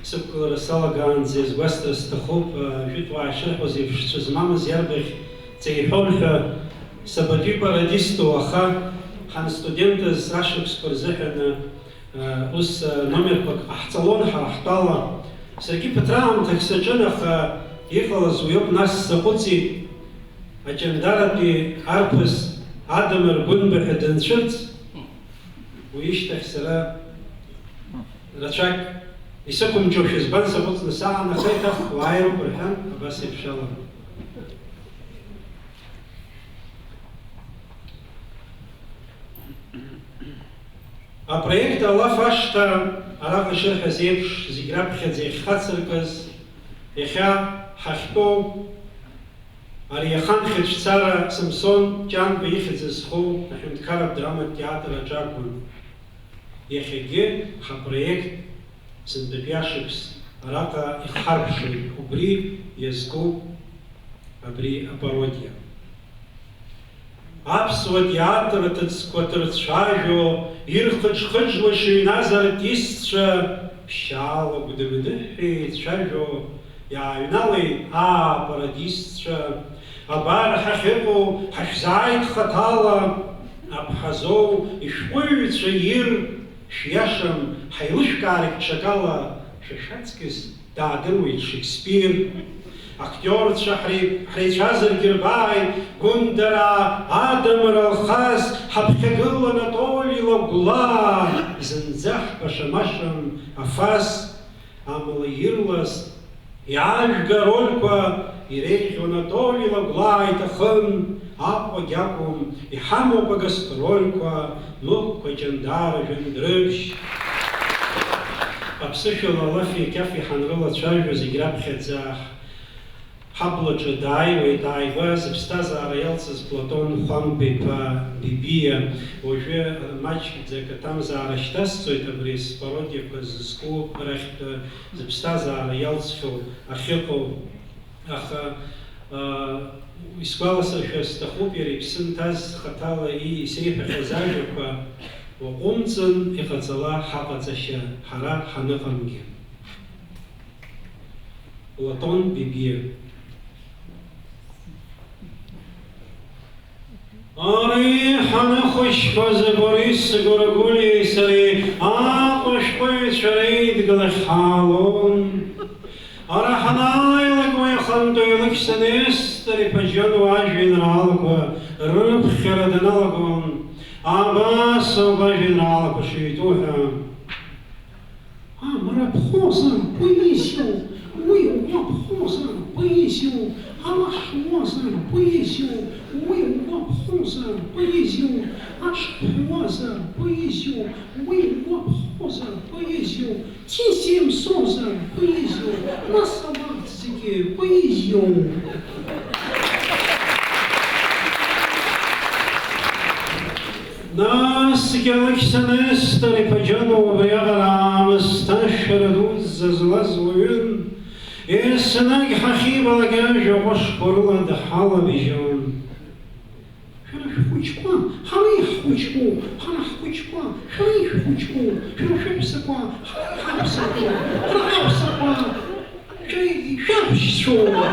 сықәгылара салагаанӡа иазгәасҭар сҭахуп, ажәытә уаа ишырҳәоз еиԥш, цәа змамыз иарбаӷь ҵеиҳәон ҳәа, сабатәи пародисту, аха ҳанстудентыз ашықәсқәа рзыҳәаны, ус номерқәак ҟаҳҵалон ҳара ҳтәала. Саргьы ԥыҭраамҭак саҿын, аха иҟалаз уиоуп, нас саҟәыҵит, аҷандаратәи арԥыс Адамыр Гәынба ҳәа данцәырҵ, уи ишьҭахь сара рацәак исықәымчошәа збан, саҟәыҵны саан, аха еиҭах уааироуп рҳәан, абас еиԥш ала. Апроект Алаф ашҭа, араҟа ишырҳәаз еиԥш, зегь раԥхьаӡа иахьхацыркыз, иахьа ҳахьтәоу, ари иахан хьыҵәцара Самсон Ҷанба ихьӡ зхоу аҳәынҭқарратә драматә театр аҿы акәын. Иахьагьы ҳапроект сынтәатәи ашықәс араҟа ихҳарԥшуеит, убри иазкуп абри апародиа. Аԥсуа театр аҭыӡқәа ҭырцәажәо, ирхыџ-хыџуа шыҩназ артистцәа, ԥшьаала гәдымныҳәа еицәажәо, иааҩналеит, аа, апарадисцәа! Абар ҳахьыҟоу, ҳашәзааит хаҭала, Аԥҳазоу ишәҟәыҩҩцәа ир, шәиашам, ҳаилышәкаарагь ҽакала, шәа шәаҵкыс даадыруеит Шекспир. Актиорцәа ҳреи-, ҳреицәазаргьы рбааит, Гәындараа, Адамыр, Алхас, ҳаԥхьагыла Анатоли Лагәлаа зынӡа ҳбашамашам афас, амала ирлас, иаажәга арольқәа иреиӷьу Анатоли Лагәлаа иҭахын, Аҟәагь акәым, иҳамоуп агастрольқәа, Мықәқәа Ҷандар Жәандрыԥшь. Аԥсышәала алафи ақьафи ҳанрылацәажәо зегь раԥхьаӡа Ҳаблаҿы дааиуеит ааигәа зыԥсҭазаара иалҵыз Платон Хәанба-иԥа Бибиа. Уажәы маҷӡак аҭамзаара шьҭасҵоит абри спародиақәа зызку рахьтә зыԥсҭазаара иалҵхьоу ахьыҟоу. Аха, аа, исгәаласыршәар сҭахуп иара иԥсы нҭаз хаҭала ии-, исеиҳәахьаз ажәақәа уаҟәымҵын, иҟаҵала ҳаҟаҵашьа ҳара ҳаныҟамгьы. Платон Бибиа. Ари ҳаныхәыҷқәаз Борис Гәыргәлиеи сареи Аҟәа ашәҟәыҩҩцәа реидгыла ҳаалон. Ара ҳанааилак уи ахантәаҩы Алықьса Нестор-иԥа Џьонуа ажәеинраалақәа рыԥхьара даналагон. Абас ауп ажәеинраалақәа шыҩтәу ҳәа. Амра ԥхозар поезиоу, уи угәаԥхозар поезиоу, алашозар поезиоу, уи угәаԥхозар поезиоу, ашәҟәыҩҩуазар поезиоу, уи угәаԥхозар поезиоу, ҭисеимсозар поезиоу, нас абарҭ зегьы поезиоу. Насгьы Алықьса Нестор-иԥа Џьонуа убриаҟара аамысҭашәара дуӡӡа злаз уаҩын, еснагь ҳахьибалак ажәа ҟәышқәа рыла дҳалабжьон. Шәара шәхәыҷқәа, ҳара иаҳхәыҷқәоу, ҳара ҳхәыҷқәа, шәара ишәхәыҷқәоу, шәара шәаҳәсақәа, ҳара ҳаҳәсақәоу, ҳара ҳаҳәсақәа. Шәа-, шәаҳәшьцәоума?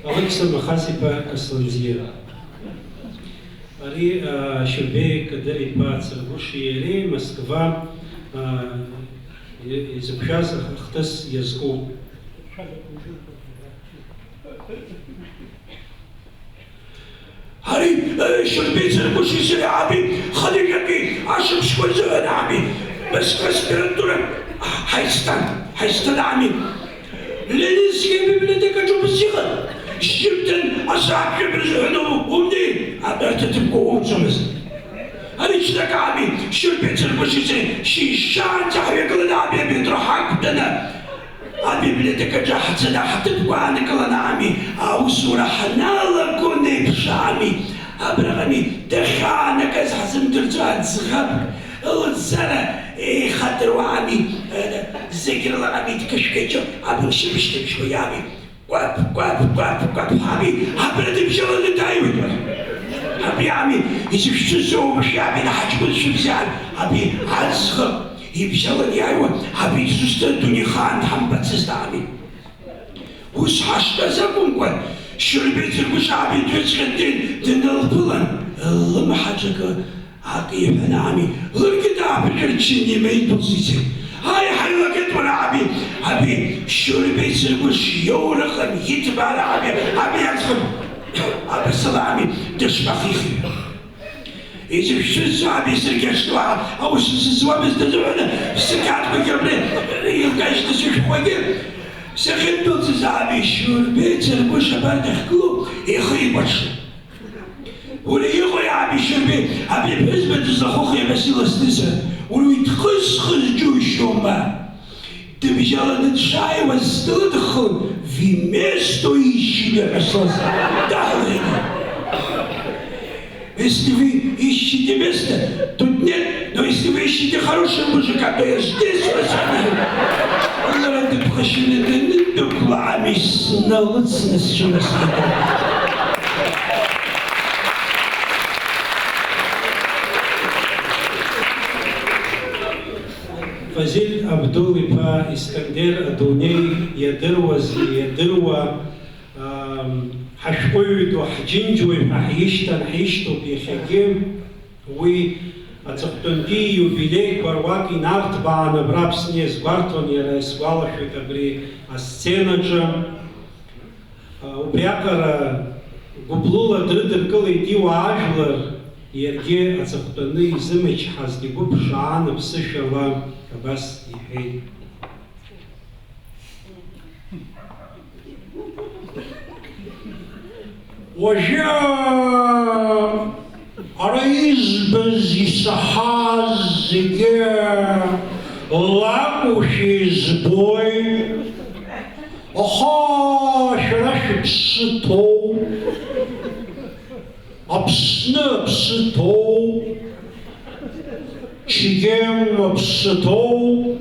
Алықьса Махас-иԥа Асланӡиа. Ари, а, Шьурбеи Кадыр-иԥа Цыргәыши иареи Москва, а, и-, изықәшәаз ахҭыс иазкуп. Ари, э, Шьурбеи Цыргәыши сареи ами, хынҩажәатәи ашықәсқәа рзыҳәан ами, Москва аспирантура ҳаизҭан, ҳаизҭан ами. Ленински абиблиотекаҿы убас иҟан, шьыжьымҭан асааҭ жәаба рзыҳәан умнеин, абарҭ аҭыԥқәа уоуӡомызт. Ари ҽнак ами, Шьурбеи Цыргәыши сареи шьыжьшаанӡа ҳҩагыланы ами аметро ҳақәтәаны. Абиблиотекаҿы ҳцаны ҳҭыԥқәа аанкыланы ами, аусура ҳаналагон еиԥш ами, абраҟами дахьаанагаз ҳзымдырӡо аӡӷабк лыӡара еихадыруа ами, зегь рылаҟами дқашәқашәо абылшьымшьҭыбжьқәа иами, кәаԥ, кәаԥ, кәаԥ, кәаԥ ҳами, абра дыбжьаланы дааиуеит уара. Абри ами изышәцәызӡо, уамашәа ами, ҳаҷкәын шәыбзиан, абри аӡӷаб. Ибжьалан иааиуан, абри дызусҭада, дунеихаан дҳамбацызт ами. Ус ҳаштәаз акәымкәан, Шьурбеи Цыргәыши ами дҩыҵҟьан днеин дналԥылан, ллымҳаҿ акы, акы иҳәан ами, ларгьы дааԥышәырччан имеидылҵ ицеит. Аиҳа илагеит уара ами, ами, Шьурбеи Цыргәыши иоураҟын, иҭбаара ами, ами аӡӷаб, абасала ами, дышԥахихи ҳәа. Изышәшьыз саб исыргьаҿуа аус зызуамызт азыҳәан, сқьаадқәагьы абри иркажьны сышәҟәқәагьы сахьындәылҵыз ами, Шьурбеи Цыргәыши абар дахьгылоу ихы икәаҽны. Уара иҟои ами, Шьурбеи, абри аԥҳәызба дызлахәыхи ҳәа силасны сҳәан, уара уи дҟызхыз џьушьома? Дыбжьаланы дшааиуаз сдылыдххылан, вместо ищи ҳәа сласны даҳлеит. Если вы ищете место, тут нет, но если вы ищете хорошего мужика, то я здесь вас вижу. Лара дыԥхашьаны данындәықәла ами сналыцны сҽынасхеит. Фазиль Абдул-иԥа Искандер адунеи иадыруаз, иадыруа, ам, ҳашәҟәыҩҩы ду, ҳџьынџьуаҩ ҳәа ҳишьҭан, ҳишьҭоуп иахьагьы. Уи Аҵыхәтәантәи ииубилеиқәа руак инарҭбааны абра Аԥсны иазгәарҭон иара, исгәалашәоит абри асценаҿы. Убриаҟара гәыблыла дрыдыркылеит иуаажәлар, иаргьы аҵыхәтәаны изымчҳазт игәы ԥшаан аԥсышәала абас иҳәеит. Уажәы ара избаз, исаҳаз зегьы лакәушәа избоит. Аха шәара шәыԥсы ҭоуп. Аԥсны аԥсы ҭоуп. Чегем аԥсы ҭоуп.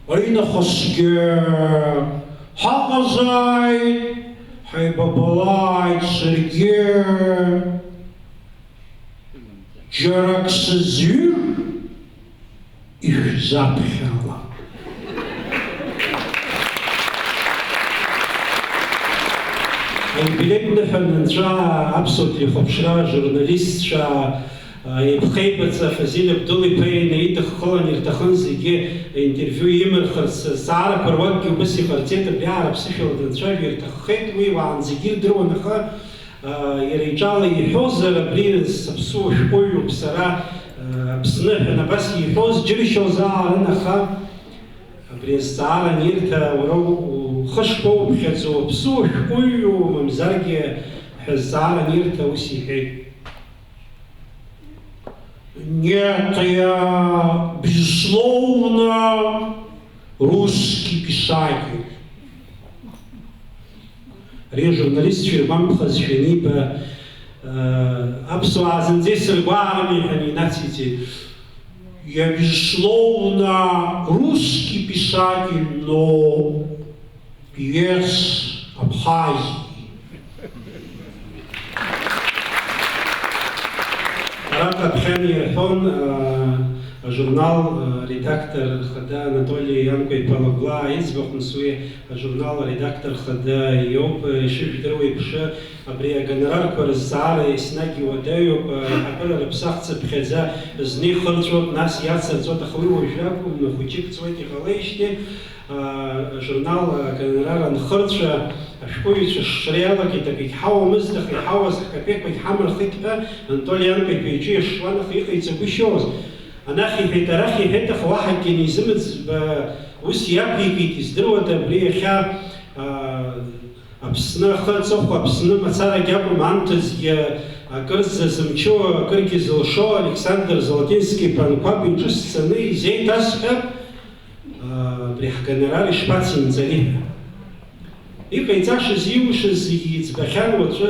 Уи нахысгьы ҳаҟазааит, ҳаибабалааит саргьы. Џьарак сызҩыр, ишәзаԥхьалап. Аиубилеитә ныҳәа анынҵәа, аԥсуа телехәаԥшра ажурналистцәа, Еиԥхеибаҵа Фазиль Абдул-иԥа инаидыххылан ирҭахын зегьы аинтервиу имырхырц, азҵаарақәа руакгьы убыс иҟарҵеит, абриаҟара аԥсышәала данцәажәо ирҭаххеит, уи уаанӡагьы ирдыруан, аха, иара иҿала иҳәозар, абри саԥсуа шәҟәыҩҩуп сара, Аԥсны ҳәа абас иҳәоз џьыршьозаарын, аха абри азҵаара анирҭа, уара ухы шԥоуԥхьаӡо, аԥсуа шәҟәыҩҩу, мамзаргьы ҳәа азҵаара анирҭа, ус иҳәеит. Нет, я, безусловно, русский писатель. Ари ажурналистцәа иргәамԥхазшәа аниба, э, аԥсуаа зынӡа исыргәаарым, иҳәан инациҵеит. Я, безусловно, русский писатель, но певец Абхазии. Араҟа аԥхьан ирҳәон, а, ажурнал, а, редактор хада Анатоли Ианкәа-иԥа Лагәлаа иӡбахә, нас уи ажурнал аредактор хада иоуп, ишыжәдыруа еиԥш, абри агонорарқәа рызҵаара еснагь иуадаҩуп, аиҳабыра рыԥсахцыԥхьаӡа зны ихырҵәоит, нас иацырҵоит, аха уи уажәы акәым, хәыҷык ҵуеит, иҟалеижьҭеи, а, ажурнал агонорар анхырҵәа, ашәҟәыҩҩцәа шшара иалагеит, акгьы ҳауамызт, аха иҳауаз ҳкапеққәагь ҳамырхит ҳәа Анатоли Ианкәа-иԥа иҿы иашшуан, аха иҟаиҵагәышьоз. Анахь иҳәеит, арахь иҳәеит, аха уаҳа акгьы анизымӡба, ус иақәикит, издыруада абри иахьа, а, Аԥсны ахы аҵыхәа, Аԥсны мацарагь акәым, анҭыҵгьы акырӡа зымчу, акыргьы зылшо Александр Золотински-иԥа Анқәаб иҿы сцаны изеиҭасҳәап, аа, абри ҳгонорар ишԥацимҵари ҳәа. Иҟаиҵашаз, ииушаз зегьы иӡбахьан, уаҵәы,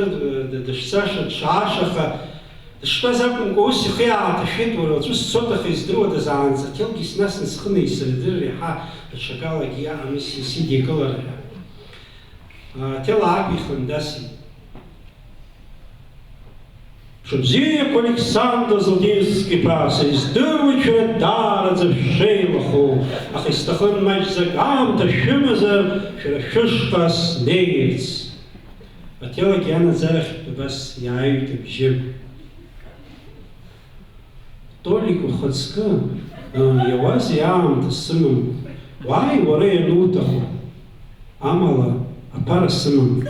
д-, дышцаша, дшааша, аха дыштәаз акәымкәа, ус ихы иааҭашәеит, уара уаҵәы сцоит, аха издыруада, заанӡа аҭелгьы снасны схы наисырдырыр иаҳа даҽакалагьы иаҳамыз сидикылар ҳәа. Аҭел аақәихын дасит. Мшыбзиақәа, Александр Златински-иԥа, сыздыруеит шәара даараӡа шәшеилахоу, аха исҭахын маҷӡак аамҭа шәымазар, шәара шәышҟа снеирц. Аҭелгьы анаӡарахьтә абас иааҩит абжьы. Толик, ухаҵкы, аа, иауазеи, аамҭа сымам. Уааи, уара иануҭаху. Амала, аԥара сымам.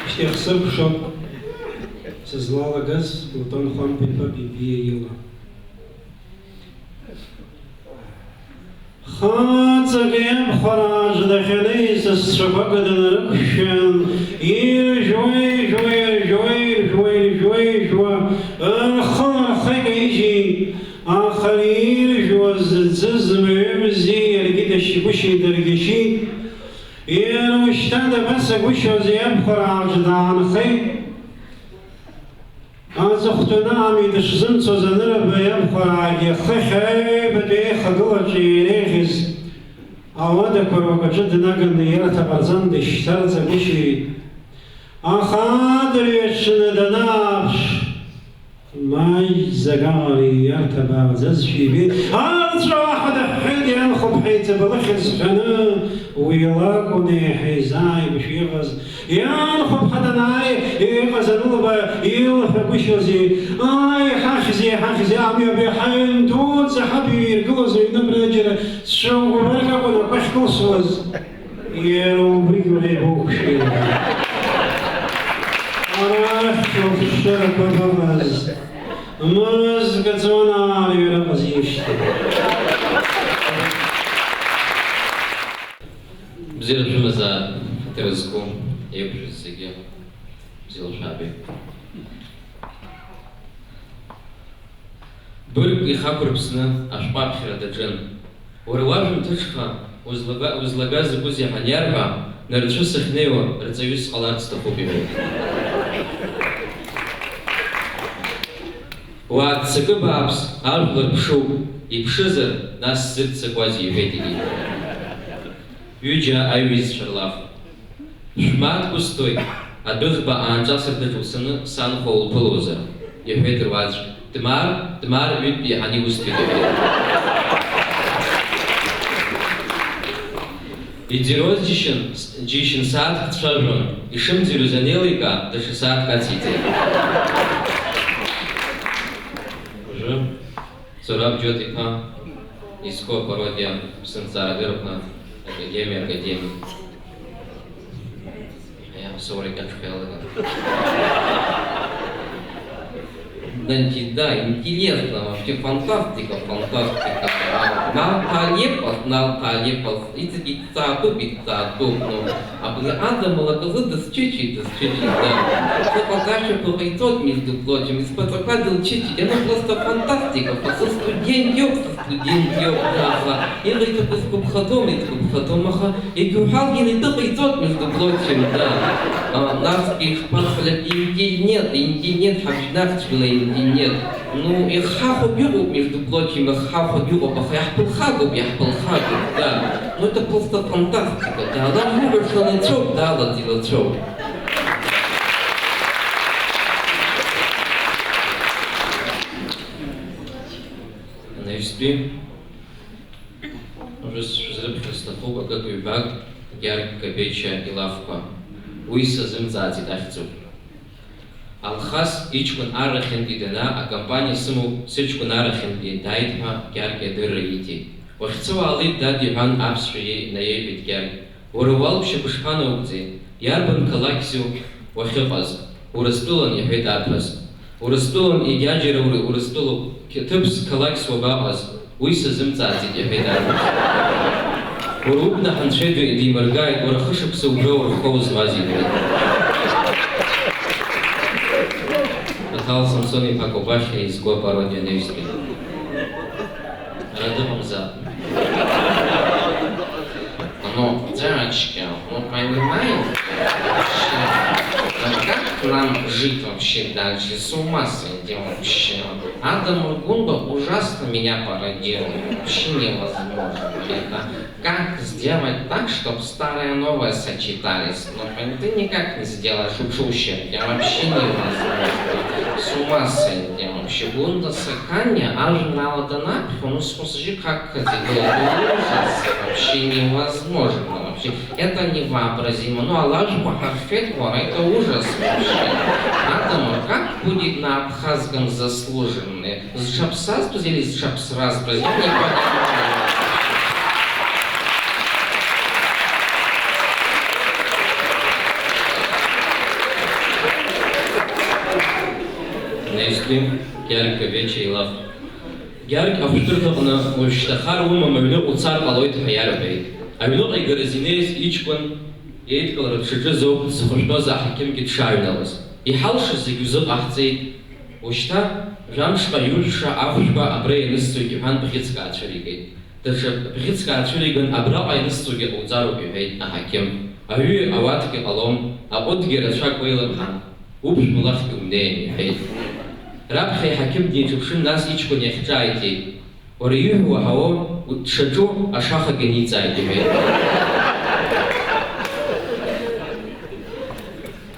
Шьҭа ихсыркәшоуп сызлалагаз Платон Хәамԥ-иԥа Бебиа ила. Хаҵак иабхәараа дахьанеиз асцәақәак днарықәшәан, иржәуа, иржәуа, иржәуа, иржәуа, иржәуа, иржәуа, рхы лархеит, еижьеит, аха иржәуаз ӡызмҩымзи, иаргьы дашьгәышьеит, дыргьежьит. Иара ушьҭа дабацагәышьоз, иабхәарааҿы даанхеит. Аҵыхәтәаны ами дышзымцоз анырба иабхәараагьы, хыхь аҩбатәи аихагылаҿы иреиӷьыз ауадақәа руак аҿы днаганы иарҭа ҟарҵан дышьҭарҵагәышьеит. Аха адырҩаҽны данааԥш, маҷӡак аҟара ииарҭа бааӡазшәа ибеит, арҵәаа ҳәа дыҳәҳәеит ианхо. Ҳаиҵбы лыхьӡ ҳәаны, уи лакәын еиҳа изааигәышәа иҟаз. Ианхәыԥҳа данааи, иҟаз анылба илҳәагәышьозеи? Ааи, ҳахьзи, ҳахьзи, амҩа абри ҳаҩн дуӡӡа ҳаб ииргылоз аҩны абра џьара цәа гәыбарак акәын ақәа ахькылсуаз. Иара убригь уара иабоуқәшәеи? Арахь уԥшырақәа быҟаз. Мызкы ҵуан аарҩара ҟазижьҭеи. Бзиара шәымазаап, ҳаҭыр зқәу, еиқәшәаз зегьы бзиала шәаабеит. Быргк ихақәырԥсны ашәҟәы аԥхьара даҿын. Уара уажәымҭыҽха узлага-, узлагаз закәызеи ҳәа аниарҳәа, нырцәы сахьнеиуа, рҵаҩыс сҟаларц сҭахуп, иҳәеит. Уааццакы, бааԥс, ажәлар ԥшуп, иԥшызар, нас сзырццакуазеи, иҳәеит егьи. Ҩыџьа аиҩызцәа рлаф. Шәмааҭ усҭоит, адәыӷба аанҿасырҭаҿ уцаны санхәа улԥылозар, иҳәеит руаӡә. Дмар, Дмар ҩынтә еиҳаны иусҭоит, иҳәеит. Идироз џьышьан, џьышьан сааҭк дцәажәон, ишымӡырҩыз анеиликаа, даҽа сааҭк ациҵеит. Уажәы Зураб Џьот-иԥа изку апародиа ԥсынҵраагьы рҟны академиа академик. Иаҳа соурагь аҽҳәа иалаган. Значит, да, интересно, вообще фантастика, фантастика. А, Нал Талипов, Нал Талипов, иҵегь иҭҵаатәуп, иҭҵаатәуп, ну. Абни Адам лакызы дысчычеит, дысчычеит, да. Сыҟаҵашьақәа ҟаиҵоит, между прочим, изԥаҵақәа дылчычеит, ну просто фантастика, са студент иоуп, са студент иоуп, да, аха иҟаиҵақәо сгәаԥхаӡом, исгәаԥхаӡом, аха егьуҳәалгьы итәы ҟаиҵоит, между прочим, да. А, насгьы ишԥасҳәалак, интернет, интернет, ҳабжьнахцәгьала интернет. Ну, ихҳахәагь ыҟоуп, между прочим, ихҳахәагь ыҟоуп, аха иаҳԥылхагоуп, иаҳԥылхагоуп, да. Ну, это просто фантастика, да. Ала иуҳәаша лацәоуп, да, ала дилацәоуп. Анаҩстәи уажәы шәызрыԥхьар сҭахуп акык-ҩбак Гьаргь Кабеича илафқәа. Уи сазымҵааӡеит ахьӡуп. Алхас иҷкәын аррахьынтәи дана, акомпаниа сымоуп, сыҷкәын аррахьынтәи дааит ҳәа Гьаргь адырра ииҭеит. Уахьцо уаалеит, дад, иҳәан аԥсшәа иеи-, наиеиҳәеит Гьаргь. Уара уалԥшьақәа шԥанаугӡеи? Иарбан қалақьсу уахьыҟаз? Урыстәылан, иҳәеит арԥыс. Урыстәылан, егьаџьара ури Урыстәылоуп, қьаҭыԥс қалақьс уабаҟаз? Уи сазымҵааӡеит, иҳәеит арԥыс. Уара угәнаҳа анцәа идимыргааит, уара хышықәса убра урххо узмаз, иҳәеит. Аҭал Самсон-иԥа Кобахьиа изку апародиа анаҩстәи. Ара дыҟамзаап. Ну, девочки, ну, понимаете, вообще, ну, как нам жить вообще дальше? С ума сойти вообще. Адам Ургунба ужасно меня породил. Вообще невозможно. Это как сделать так, чтобы старое и новое сочетались? Ну, пон-, ты никак не сделаешь, учу ущерб. Я вообще невозможно. С ума сойти вообще. Гунда Саканья, ажәеинраала данаԥхьо, ну, схәыцжьы как Категория ужас, вообще невозможно, вообще. Это невообразимо. Ну, алажәқәа ҳаршәеит, уара, это ужас вообще. Адамыр, как будет на абхазском заслуженный? Зҽаԥсазтәыз или зҽаԥсразтәыз? Я не понимаю. Анаҩстәи Гьаргь Кабеича илаф. Гьаргь ахәшәтәырҭаҟны уажәшьҭа хар умам, аҩныҟа уцар ҟалоит ҳәа иарҳәеит. Аҩныҟа игараз инеиз иҷкәын иеидкылара дшаҿыз ауп дзыхәышәтәыз аҳақьымгьы дшааҩналаз. Иҳалшаз зегь узыҟаҳҵеит. Ушьҭа жәамшҟа иужәша ахәшәқәа абра ианысҵоит, иҳәан, бӷьыцк аацәыригеит. Даҽа бӷьыцк аацәыриган, абраҟа ианысҵогьы ҟауҵароуп, иҳәеит аҳақьым. Аҩы ауаткгьы ҟалом, аҟәыдгьы рацәак уеилымҳан. Уԥшәма лахьгьы умнеин, иҳәеит. Раԥхьа аҳақьым днеиҿаԥшын, нас иҷкәын иахь ҿааиҭит. Уара ииҳәо уаҳауоу, дшаҿу ашахагьы аниҵааит, иҳәеит.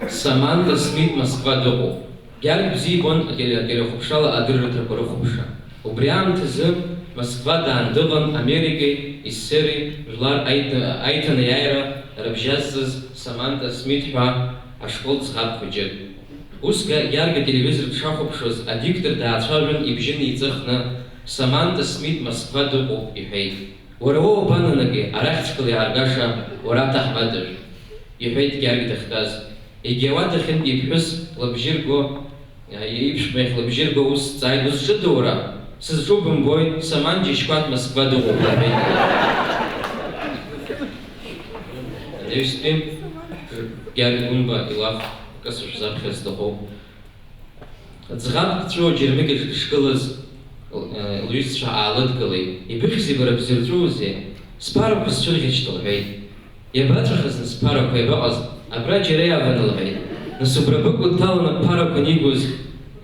Саманта Смит Москва дыҟоуп. Гьаргь бзиа ибон ателе-, ателехәаԥшрала адырраҭарақәа рыхәаԥшра. Убри аамҭазы Москвадаан дыҟан Америкеи СССР-и жәлар аиҭ-, аиҭанеиааира рыбжьазҵаз Саманта Смит ҳәа ашкол ӡӷаб хәыҷык. Ус га-, Георги ателевизор дшахәаԥшуаз, адиктор даацәажәан, ибжьы неиҵыхны, Саманта Смит Москва дыҟоуп, иҳәеит. Уара уа уабананагеи, арахь цәгьала иааргаша, уара аҭаҳмадажә, иҳәеит Георги дахьтәаз. Егьи ауадахьынтәи иԥҳәыс лыбжьы рго, иԥшәма иахь лыбжьы рго ус дҵааит, узҿыда уара? Сызҿу бымбои, Саман Џьашьқәаҭ Москва дыҟоуп, лҳәеит. Анаҩстәи, Георги Гәынба илаф акы сышәзаԥхьар сҭахуп. Ӡӷабк дҵәыуо џьармыкьаҿ дышгылаз, э, лҩызцәа аалыдгылеит. Ибыхьзеи бара, бзырҵәуозеи? Сԥарақәа сцәырӷьашьҭ, лҳәеит. Иабаҵәахыз, нас, сԥарақәа, иабаҟаз? Абра џьара иаван, лҳәеит. Нас убра быкәа дҭаланы бԥарақәа анигоз,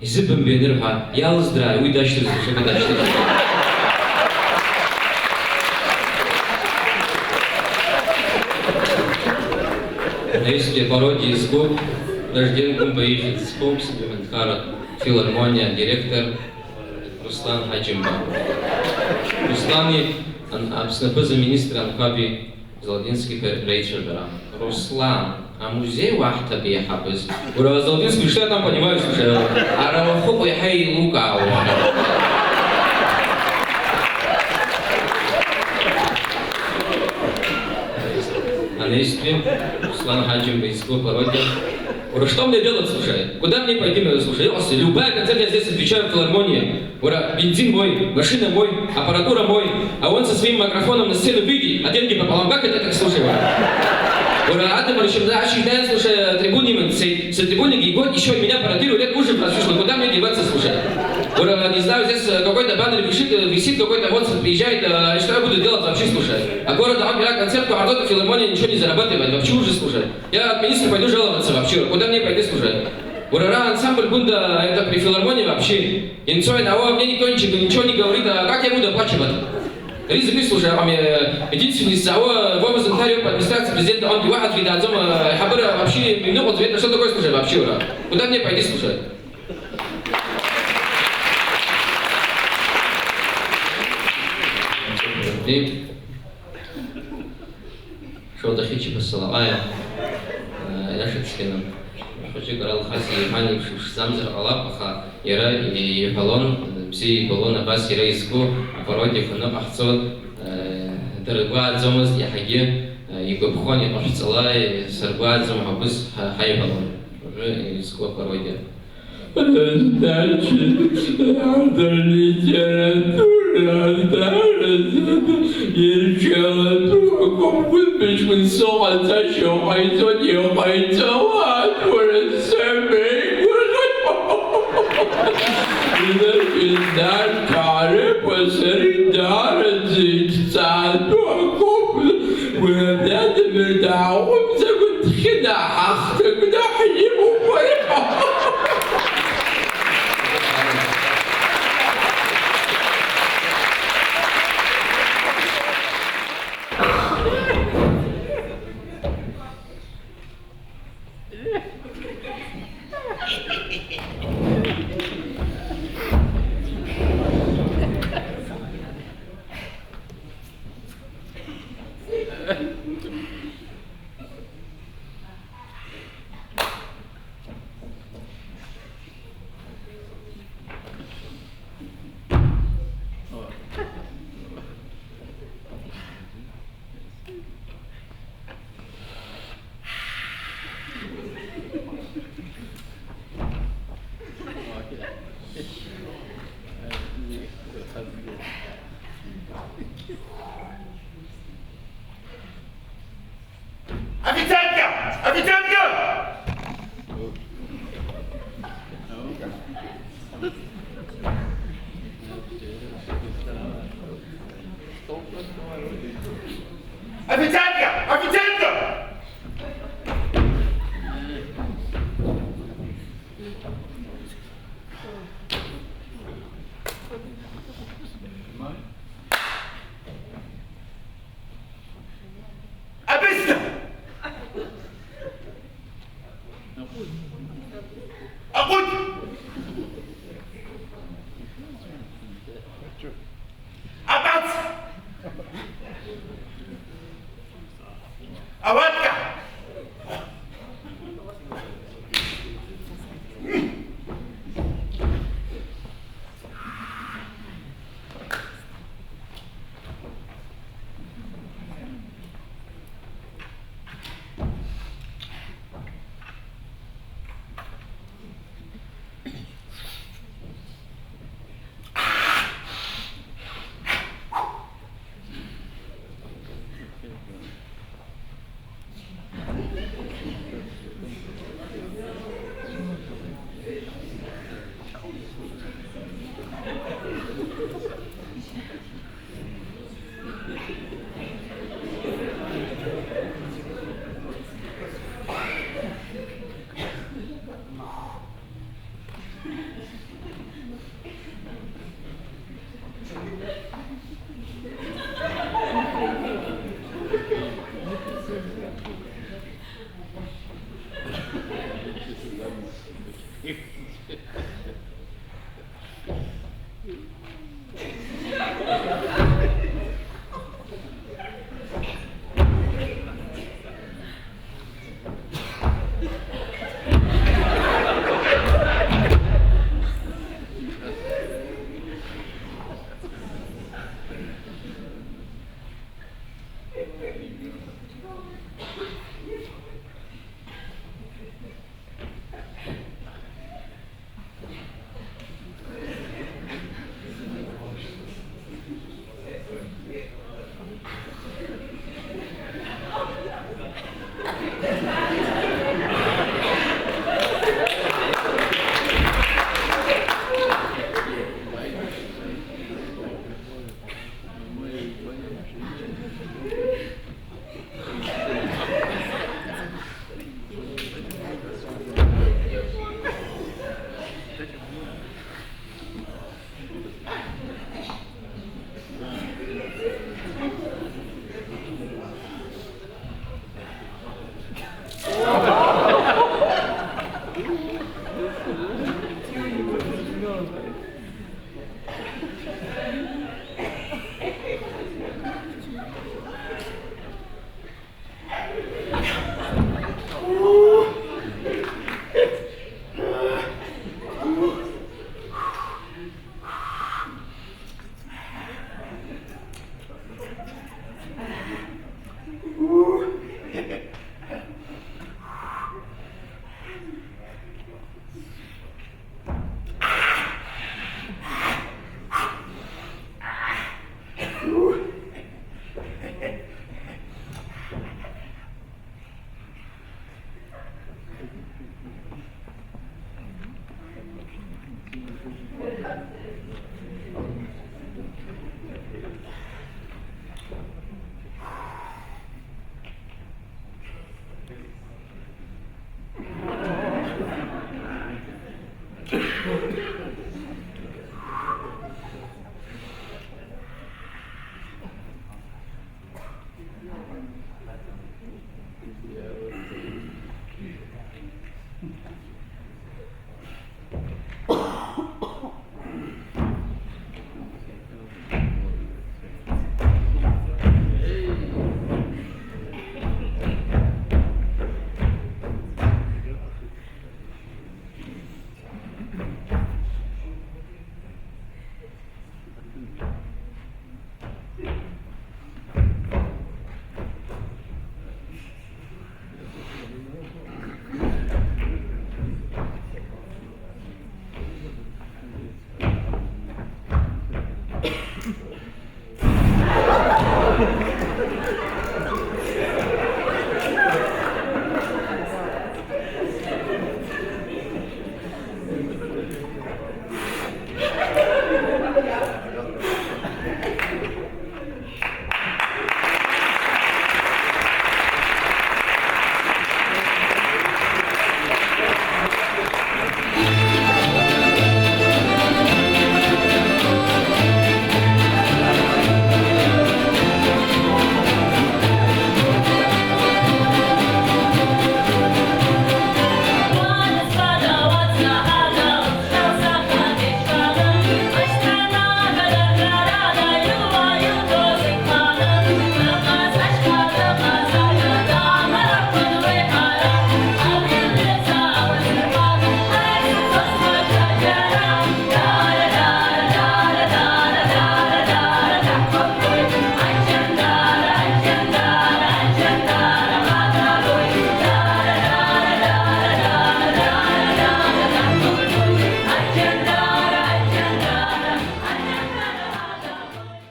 изыбымбеи анырҳәа, иалыздрааи уи дашьҭырц даҽакы дашьҭырц? Анаҩстәи апародиа изку Ражден Гәымба ихьӡ зху Аԥсны аҳәынҭқарратә филармониа адиректор Руслан Ҳаџьымба. Руслани ан-, Аԥсны аԥыза-министр Анқәаби Золотински реицәажәара. Руслан, амузеи уаҳҭап еиҳабыз? Уара, Золотински, что я там понимаю, слушай, ара уахыку иаҳа еилукаауа. Анаҩстәи, Руслан Ҳаџьымба изку пародиа. Ура, что мне делать, слушай? Куда мне пойти, надо, слушай? Ёлки, любая концерт я здесь отвечаю в филармонии. Ура, бензин мой, машина мой, аппаратура мой, а он со своим микрофоном на сцену выйди, а деньги пополам. Как это так, слушай, ура? Ура, Адам Рашим, да, ачи, да, слушай, трибуни, с, с трибуни гигот, ещё меня пародирует, это ужас, слушай, куда мне деваться, слушай? Ура, не знаю, здесь, э, какой-то баннер висит, э, висит какой-то, вот приезжает, э, что я буду делать вообще, слушай? А город Амбира концерт, а филармония ничего не зарабатывает, вообще ужас, слушай. Я к министру пойду жаловаться вообще, куда мне пойти, слушай? Ура, ара ансамбль Гәында, это при филармонии вообще. Инцой, а о, мне никто ничего, ничего не говорит, а как я буду оплачивать? Ризик, слушай, а мне единственный из, а о, Вова Зонтарио по администрации президента, он говорит, а, Хабара вообще, ну, вот это что такое, слушай, вообще, ура? Куда мне пойти, слушай? Шоҭахьы Чаԥасалаҟаиа, э, иашаҵәҟьаны, хәыҷык ара Алхас иҳәан еиԥш, иԥшӡамзар ҟалап, аха иара иҳәалон, бзиа ибалон, абас иара изку апародиақәа аныҟаҳҵо, э, дыргәааӡомызт, иаҳагьы, э, игәаԥхон, иҟашәҵала, сыргәааӡом ҳәа ус ҳа-, ҳаиҳәалон. Уажәы изку апародиа. Значит, автор литературы, автор ирҿиалатәуп, акәымзар, сыҟаҵашьа ҟаиҵоит, иҟаиҵауан, уара сымеигәырӷьоит. Значит, Дарҭаа рыԥа сара даараӡа иҭҵаатәу акоуп. Уи абра дабаҟоу? Дхьынаҳахҭакны ҳимоуп. Официантка! Официантка! Официантка! Официантка! Абысҭа! Аҟәыд!